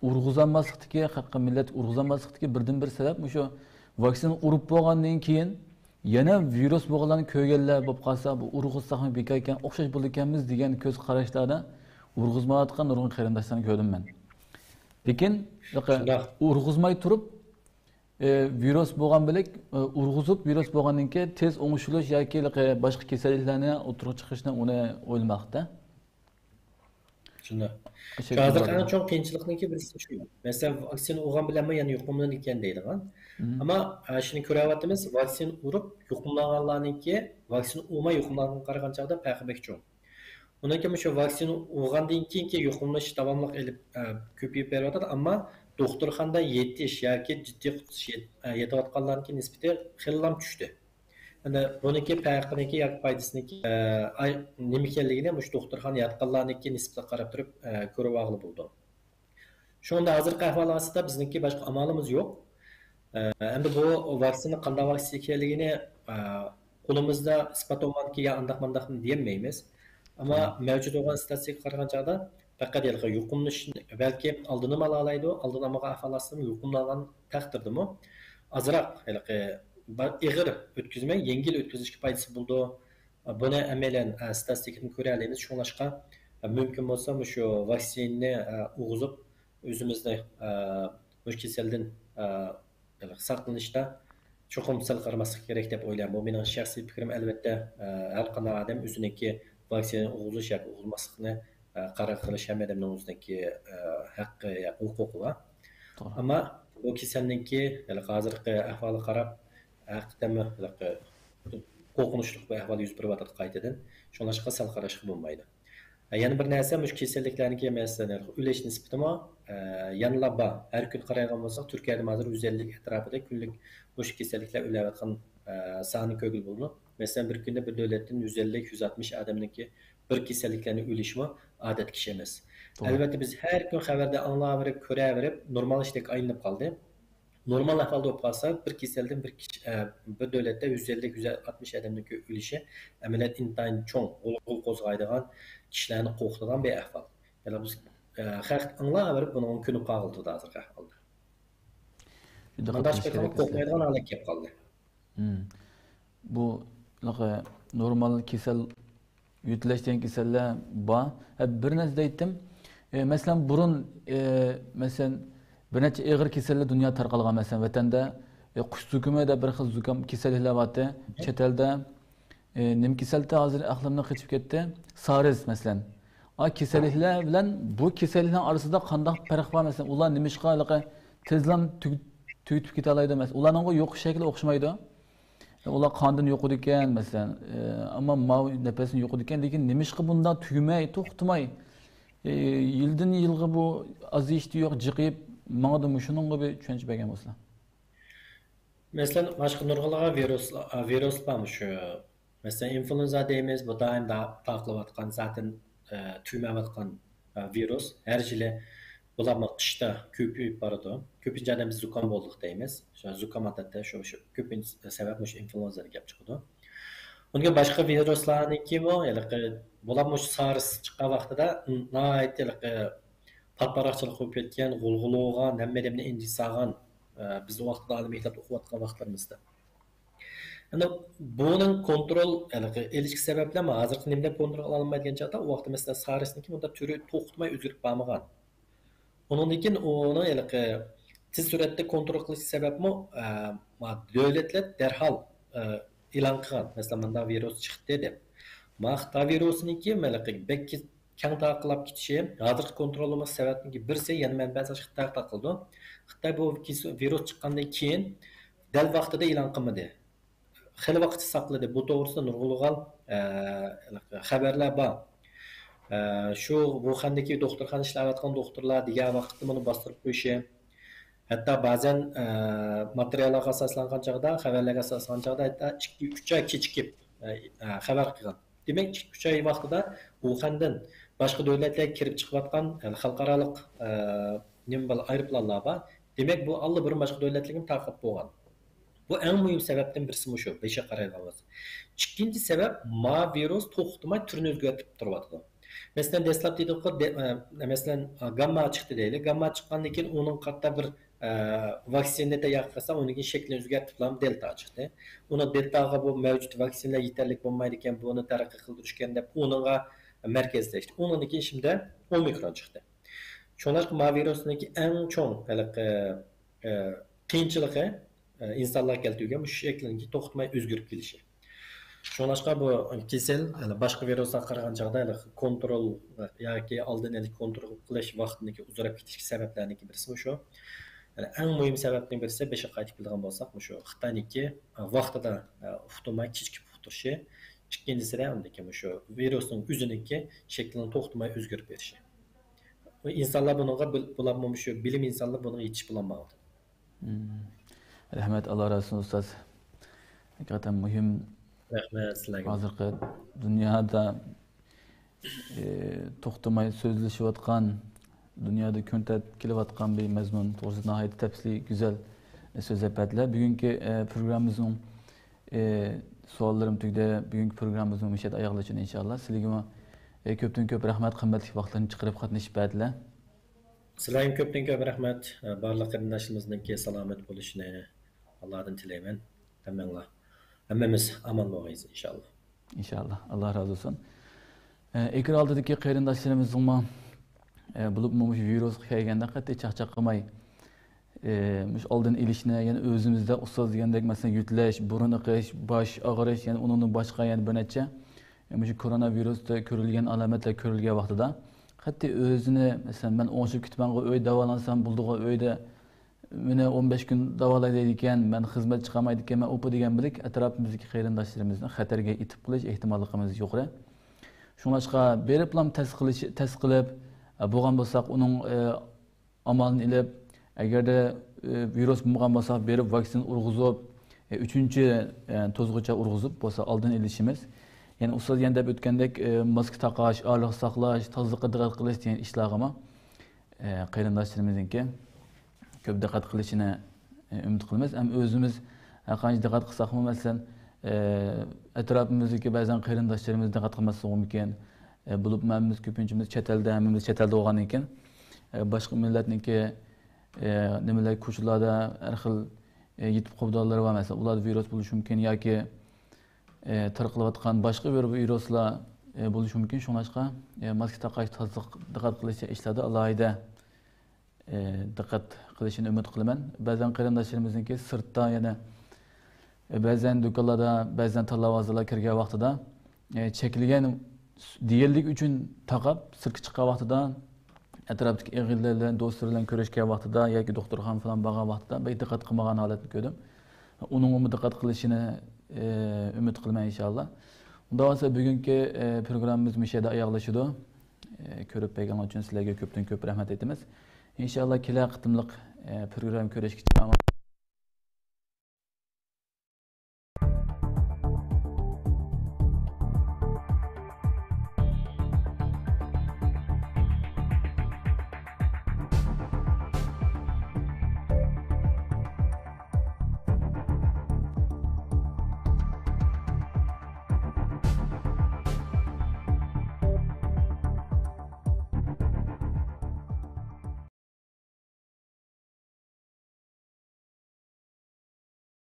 ئۇرغۇزالماسلىقتىكى، خەلققە، مىللەتكە ئۇرغۇزالماسلىقتىكى بىردىنبىر سەۋەب مۇشۇ ۋاكسىنا ئۇرۇپ بولغاندىن كېيىن يەنە ۋىرۇس بولغانلارنى كۆرگەنلەر بولۇپ قالسا، بۇ ئۇرغۇزساقمۇ بىكار ئىكەن، ئوخشاش بولىدىكەنمىز دېگەن كۆز قاراشلاردا ئۇرغۇزمايۋاتقان نۇرغۇن قېرىنداشلارنى كۆردۈم مەن. لېكىن، ھېلىقى، شۇنداق، ئۇرغۇزماي تۇرۇپ، ئى، ۋىرۇس بولغان بىلەن، ئى، ئۇرغۇزۇپ، ۋىرۇس بولغاندىن كېيىن تېز ئوڭشىلىش ياكى ھېلىقى باشقا كېسەللىكلەرنى ئوتتۇرىغا چىقىرىشنى ئۇنى ئويلىماقتا. شۇنداق. شۇ ھازىرقى ئەڭ چوڭ قىيىنچىلىقنىڭكى بىرسى شۇ. مەسىلەن، ۋاكسىنا ئۇرغان بىلەنمۇ يەنە يۇقۇملىنىدىكەن دەيدىغان. مم. ئەمما، ئە، شۇنى كۆرۈۋاتىمىز، ۋاكسىنا ئۇرۇپ يۇقۇملانغانلارنىڭكى ۋاكسىنا ئۇرماي يۇقۇملانغانغا قارىغان چاغدا پەرقى بەك چوڭ. ئۇنىڭ كېيىن مۇشۇ ۋاكسىنا ئۇرغاندىن كېيىنكى يۇقۇملىنىش داۋاملىق ئېلىپ، ئە، كۆپىيىپ بېرىۋاتىدۇ، ئەمما دوختۇرخانىدا يېتىش ياكى جىددىي قۇتۇلۇش يېت-، ئە، يېتىۋاتقانلارنىڭكى نىسبىتى خېلىلا چۈشتى. ئەمدى بۇنىڭكى پەرقىنىڭكى ياكى پايدىسىنىڭكى، ئە، ئاي، نېمە ئىكەنلىكىنى مۇشۇ دوختۇرخانا ياتقانلارنىڭكى نىسبىتىگە قاراپ تۇرۇپ، ئە، كۆرۈۋالغىلى بولىدۇ. شۇڭا ھازىرقى ئەھۋال ئاستىدا بىزنىڭكى باشقا ئامالىمىز يوق. ئە، ئەمدى بۇ ۋاكسىنا قانداق ۋاكسىنا ئىكەنلىكىنى، ئە، قولىمىزدا ئىسپات بولمىغاندىكىن يا ئانداق مانداقمۇ دېيەلمەيمىز. ئەمما مم. مەۋجۇت بولغان ئىستاتىستىكىغا قارىغان چاغدا پەقەت ھېلىقى يۇقۇملىنىش، بەلكى ئالدىنىمۇ ئالالايدۇ، ئالدىنى ئالمىغان ئەھۋال ئاستىدا يۇقۇملانغان تەقدىردىمۇ ئازراق ھېلىقى با-، ئېغىر ئۆتكۈزمەي، يەڭگىل ئۆتكۈزۈشكە پايدىسى بولىدۇ. بۇنى ئەمەلىيەن، ئە، ستاتىستىكىدىن كۆرەلەيمىز. شۇڭلاشقا، ئە، مۇمكىن بولسا مۇشۇ ۋاكسىنىنى، ئە، ئۇرغۇزۇپ، ئۆزىمىزنى، ئە، مۇشۇ كېسەلدىن، ئە، ساقلىنىشتا چوقۇم سەل قارىماسلىق كېرەك دەپ ئويلايمەن. بۇ مېنىڭ شەخسىي پىكرىم. ئەلۋەتتە، ئە، ھەر قانداق ئادەم ئۆزىنىڭكى ۋاكسىنا ئۇرغۇزۇش ياكى ئۇرغۇزماسلىقىنى، ئە، قارار قىلىش ھەممە ئادەمنىڭ ئۆزىنىڭكى، ئە، ھەققى ياكى ھوقۇقى بار. توغرا. ئەمما بۇ كېسەلنىڭكى ھېلىقى ھازىرقى ئەھۋالىغا قاراپ، ھەقىقەتەنمۇ ھېلىقى قورقۇنچلۇق بىر ئەھۋال يۈز بېرىۋاتىدۇ قايتىدىن. شۇڭلاشقا سەل قاراشقا بولمايدۇ. يەنە بىر نەرسە، مۇشۇ كېسەللىكلەرنىڭكى، مەسىلەن، ئۆلۈش نىسبىتىمۇ، ئە، يەنىلا بار. ھەر كۈنى قارايدىغان بولساق، تۈركىيەدە ھازىر يۈز ئەللىك ئەتراپىدا كۈنلۈك مۇشۇ كېسەللىكلەر ئۆلۈۋاتقان، ئە، سانى كۆرگىلى بولىدۇ. مەسىلەن، بىر كۈندە بىر دۆلەتتىن يۈز ئەللىك، يۈز ئاتمىش ئادەمنىڭكى بىر كېسەللىكلەرنى ئۆلۈشىمۇ ئادەتتىكى ئىش ئەمەس. توغرا. ئەلۋەتتە، بىز ھەر كۈن خەۋەردە ئاڭلاۋېرىپ، كۆرەۋېرىپ، نورمال ئىشتەك ئايلىنىپ قالدى. نورمال ئەھۋالدا بولۇپ قالسا، بىر كېسەلدىن بىر كىشى، ئە، بىر دۆلەتتە يۈز ئەللىك، يۈز ئاتمىش ئادەمنىڭ كۆ-، ئۆلۈشى ئەمەلىيەتتە ئىنتايىن چوڭ، غۇلغۇلا قوزغايدىغان، كىشىلەرنى قورقۇتىدىغان بىر ئەھۋال. يەنى بىز، ئە، خەق ئاڭلاۋېرىپ بۇنىڭغا كۆنۈپ قالغىلى تۇرىدۇ ھازىرقى ئەھۋالدا. شۇنداق مۇنداق قىلىش كېرەك قورقمايدىغان ھالەت كېلىپ قالدى. مم. بۇ، لاقا، نورمال كېسەل، يۆتىلىش دېگەن كېسەللەر بار. ھە، بىر نەرسە دەيتتىم. ئە، مەسىلەن، بۇرۇن، ئە، مەسىلەن، بىر نەچچە ئېغىر كېسەللەر دۇنيا تارقالغان. مەسىلەن، ۋەتەندە، ئە، قۇش زۇكىمى دەپ بىر خىل زۇكام كېسەللىكلەر بارتى. چەت ئەلدە، ئە، نېمە كېسەلتى ھازىر ئەقلىمدىن قېچىپ كەتتى؟ سارس، مەسىلەن. ئا، كېسەللىكلەر بىلەن بۇ كېسەللىكنىڭ ئارىسىدا قانداق پەرق بار؟ مەسىلەن، ئۇلار نېمىشقا ھېلىقى تېزلا تۈگ-، تۈگىتىپ كېتەلەيدۇ؟ مەسىلەن، ئۇلارنىڭغۇ يوقىش شەكلى ئوخشىمايدۇ. ئۇلار قاندىن يوقىدىكەن، مەسىلەن، ئە، ئەمما ماۋۇ نەپەستىن يوقىدىكەن، لېكىن نېمىشقا بۇنداق تۈگىمەي، توختىماي، ئە، يىلدىن يىلغا بۇ ئازىيىشتا يوق، جىقىيىپ ماڭىدۇ؟ مۇشۇنىڭغا بىر چۈشەنچە بەرگەن بولسىلا. مەسىلەن، باشقا نۇرغۇنلىغان ۋىرۇس، ۋىرۇس بار مۇشۇ. مەسىلەن، ئىنفلۇئېنزا دەيمىز، بۇ دائىم دا-، تارقىلىۋاتقان، زاتەن، ئە، تۈگىمەيۋاتقان، ئە، ۋىرۇس. ھەر يىلى بۇلارمۇ قىشتا كۆپىيىپ بارىدۇ. كۆپىنچە ئادەم بىز زۇكام بولدۇق دەيمىز. شۇ زۇكام ئادەتتە شۇ، شۇ كۆپىنچە سەۋەب مۇشۇ ئىنفلۇئېنزادىن كېلىپ چىقىدۇ. ئۇنىڭ باشقا ۋىرۇسلارنىڭكىمۇ ھېلىقى، بۇلار مۇشۇ سارس چىققان ۋاقتىدا ناھايىتى ھېلىقى پاتپاراقچىلىق بولۇپ كەتكەن، غۇلغۇلا بولغان، ھەممە ئادەمنى ئەندىشە سالغان، ئە، بىز ئۇ ۋاقىتتا ئالىي مەكتەپتە ئوقۇۋاتقان ۋاقىتلىرىمىزدا. ئەمدى بۇنىڭ كونترول، ھېلىقى ئېلىشكە سەۋەبلەرمۇ ھازىرقى نېمە دەپ كونترول قىلالمايدىغان چاغدا، ئۇ ۋاقىتتا مەسىلەن سارسنىڭكى بۇنداق تۈرى توختىماي ئۆزگىرىپ بارمىغان. ئۇنىڭدىن كېيىن ئۇنى ھېلىقى تېز سۈرئەتتە كونترول قىلىش سەۋەبمۇ، ئە، ما دۆلەتلەر دەرھال، ئە، ئېلان قىلغان. مەسىلەن، مۇنداق ۋىرۇس چىقتى دەپ. ما خىتاي ۋىرۇسىنىڭكى ھېلىقى بەك كەڭ تارقىلىپ كېتىشى، ھازىرقى كونترول بولماس سەۋەبنىڭكى بىرسى، يەنە مەنبەسى خىتاي تارقىلىدۇ. خىتاي بۇ كېس-، ۋىرۇس چىققاندىن كېيىن دەل ۋاقتىدا ئېلان قىلمىدى. خېلى ۋاقىت ساقلىدى. بۇ توغرىسىدا نۇرغۇنلىغان، ئە، خەۋەرلەر بار. ئە، شۇ ۋۇخەندىكى دوختۇرخانا ئىشلەۋاتقان دوختۇرلار دېگەن ۋاقىتتا بۇنى باستۇرۇپ قويۇشى، ھەتتا بەزەن، ئە، ماتېرىياللارغا ئاساسلانغان چاغدا، خەۋەرلەرگە ئاساسلانغان چاغدا ھەتتا ئىككى، ئۈچ ئاي كېچىكىپ، ئە، ئە، خەۋەر قىلغان. دېمەك، ئىككى، ئۈچ ئاي ۋاقتىدا ۋۇخەندىن باشقا دۆلەتلەرگە كىرىپ چىقىۋاتقان، ئە، خەلقئارالىق، ئە، نېمە بار، ئايروپىلانلار بار. دېمەك، بۇ ئاللىبۇرۇن باشقا دۆلەتلەرگىمۇ تارقاپ بولغان. بۇ ئەڭ مۇھىم سەۋەبتىن بىرسى مۇشۇ، بېشىغا قارايدىغان بولسا. ئىككىنچى سەۋەب، ما ۋىرۇس توختىماي تۈرىنى ئۆزگەرتىپ تۇرۇۋاتىدۇ. مەسىلەن، دەسلەپ دېدۇققۇ، دە-، ئە، مەسىلەن، گامما چىقتى دەيلى. گامما چىققاندىن كېيىن ئۇنىڭ قاتتا بىر، ئە، ۋاكسىنىنى تەييار قىلسا، ئۇنىڭ كېيىن شەكلىنى ئۆزگەرتىپلا دېلتا چىقتى. ئۇنىڭ دېلتاغا بۇ مەۋجۇت ۋاكسىنىلار يېتەرلىك بولمايدىكەن، بۇنى تەرەققىي قىلدۇرۇشكەن دەپ ئۇنىڭغا مەركەزلەشتى. ئۇنىڭدىن كېيىن شىمدە ئومىكرون چىقتى. شۇڭلاشقا ما ۋىرۇسنىڭكى ئەڭ چوڭ ھېلىقى، ئە، قىيىنچىلىقى، ئە، ئىنسانلارغا كەلتۈرگەن مۇشۇ شەكلىنىڭكى توختىماي ئۆزگىرىپ كېلىشى. شۇڭلاشقا بۇ كېسەل، ھېلى باشقا ۋىرۇسلارغا قارىغان چاغدا ھېلى كونترول ياكى ئالدىنى ئېلىش، كونترول قىلىش ۋاقتىنىڭكى ئۇزىراپ كېتىشكە سەۋەبلەرنىڭكى بىرسى مۇشۇ. يەنى ئەڭ مۇھىم سەۋەبنىڭ بىرسى، بېشىغا قايتىپ كېلىدىغان بولساق، مۇشۇ خىتاينىڭكى ۋاقتىدا ئۇقتۇرماي، كېچىكىپ ئۇقتۇرۇشى. ئىككىنچىسىدە، ئاندىكىن مۇشۇ ۋىرۇسنىڭ ئۆزىنىڭكى شەكلىنىڭ توختىماي ئۆزگىرىپ بېرىشى. ئىنسانلار بۇنىڭغا بىل-، بولۇپمۇ مۇشۇ بىلىم ئىنسانلار بۇنىڭغا يېتىشىپ بولالمايۋاتىدۇ. مم. رەھمەت، ئاللا رازى بولسۇن، ئۇستاز. ھەقىقەتەن مۇھىم. رەھمەت سىلەرگە. ھازىرقى دۇنيادا، ئى، توختىماي سۆزلىشىۋاتقان، دۇنيادا كۈن تەرتىپكە كېلىۋاتقان بىر مەزمۇن توغرىسىدا ناھايىتى تەپسىلىي، گۈزەل، ئى، سۆزلەپ بەردىلەر. بۈگۈنكى، ئى، پروگراممىمىزنىڭ، ئى، سوئاللىرىم تۈگىدى. بۈگۈنكى پروگراممىمىزمۇ مۇشۇ يەردە ئاياغلىشىدۇ، ئىنشاللا. سىلەرگىمۇ، ئى، كۆپتىن كۆپ رەھمەت، قىممەتلىك ۋاقىتلىرىنى چىقىرىپ قاتنىشىپ بەردىلەر. سىلەرگىمۇ كۆپتىن كۆپ رەھمەت. بارلىق قېرىنداشلىرىمىزنىڭكى سالامەت بولۇشىنى ئاللادىن تىلەيمەن. ھەممەڭلار، ھەممىمىز ئامان بولغايسىز، ئىنشاللا. ئىنشاللا. ئاللا رازى بولسۇن. ئە، ئېكران ئالدىدىكى قېرىنداشلىرىمىزنىڭمۇ، ئە، بولۇپمۇ مۇشۇ ۋىرۇسقا كەلگەندە قەتئىي چاقچاق قىلماي، ئى، مۇشۇ ئالدىنى ئېلىشنى، يەنە ئۆزىمىزدە ئۇستاز دېگەندەك، مەسىلەن، يۆتىلىش، بۇرۇن ئېقىش، باش ئاغرىش، يەنە ئۇنىڭدىن باشقا يەنە بىر نەچچە، ئى، مۇشۇ كورونا ۋىرۇستا كۆرۈلگەن ئالامەتلەر كۆرۈلگەن ۋاقتىدا، قەتئىي ئۆزىنى، مەسىلەن، مەن ئوڭشىلىپ كېتىمەنغۇ، ئۆيدە داۋالانسام بولىدىغۇ، ئۆيدە مېنى ئون بەش كۈن داۋالاي دەيدىكەن، مەن خىزمەت چىقالمايدىكەنمەن، ئوپا دېگەن بىلىك ئەتراپىمىزدىكى قېرىنداشلىرىمىزنى خەتەرگە ئېتىپ قېلىش ئېھتىماللىقىمىز يۇقىرى. شۇڭلاشقا بېرىپلام تەست قىلىش، تەست قىلىپ، ئە، بولغان بولساق ئۇنىڭ، ئە، ئامالىنى ئېلىپ، ئەگەردە، ئى، ۋىرۇس بولمىغان بولسا، بېرىپ ۋاكسىنا ئۇرغۇزۇپ، ئى، ئۈچىنچى، ئى، دوزغىچە ئۇرغۇزۇپ بولسا، ئالدىنى ئېلىشىمىز. يەنە ئۇستاز يەنە دەپ ئۆتكەندەك، ئى، ماسكا تاقاش، ئارىلىق ساقلاش، تازىلىققا دىققەت قىلىش دېگەن ئىشلارغىمۇ، ئى، قېرىنداشلىرىمىزنىڭكى كۆپ دىققەت قىلىشىنى، ئى، ئۈمىد قىلىمىز. ھەم ئۆزىمىز ھەرقانچە دىققەت قىلساقمۇ، مەسىلەن، ئەتراپىمىزدىكى بەزەن قېرىنداشلىرىمىز دىققەت قىلماسلىقى مۇمكىن. بولۇپمۇ ھەممىمىز، كۆپىنچىمىز چەت ئەلدە، ھەممىمىز چەت ئەلدە بولغاندىن كېيىن، باشقا مىللەتنىڭكى نېمىلەر، كوچىلاردا ھەر خىل يېتىپ قوپىدىغانلىرى بار. مەسىلەن، ئۇلاردا ۋىرۇس بولۇشى مۇمكىن ياكى تارقىلىۋاتقان باشقا بىر ۋىرۇسلار بولۇشى مۇمكىن. شۇڭلاشقا ماسكا تاقاش، تازىلىق، دىققەت قىلىش ئىشلاردا ئالاھىدە دىققەت قىلىشىنى ئۈمىد قىلىمەن. بەزەن قېرىنداشلىرىمىزنىڭكى سىرتتا يەنە، بەزەن دۇكانلاردا، بەزەن تاللا بازارلارغا كىرگەن ۋاقتىدا، چەكلىگەن دېگەنلىك ئۈچۈن تاقاپ، سىرتقا چىققان ۋاقتىدا، ئەتراپتىكى ئېغىرلار بىلەن، دوستلىرى بىلەن كۆرۈشكەن ۋاقتىدا ياكى دوختۇرخانا فىلان بارغان ۋاقتىدا بەك دىققەت قىلمىغان ھالەتنى كۆردۈم. ئۇنىڭغىمۇ دىققەت قىلىشىنى ئۈمىد قىلىمەن، ئىنشاللا. ئۇنداق بولسا، بۈگۈنكى پروگراممىمىز مۇشۇ يەردە ئاياغلىشىدۇ. كۆرۈپ بەرگەنلىكىڭلار ئۈچۈن سىلەرگە كۆپتىن كۆپ رەھمەت ئېيتىمىز. ئىنشاللا، كېلەر قېتىملىق پروگرامما كۆرۈشكىچە ئامان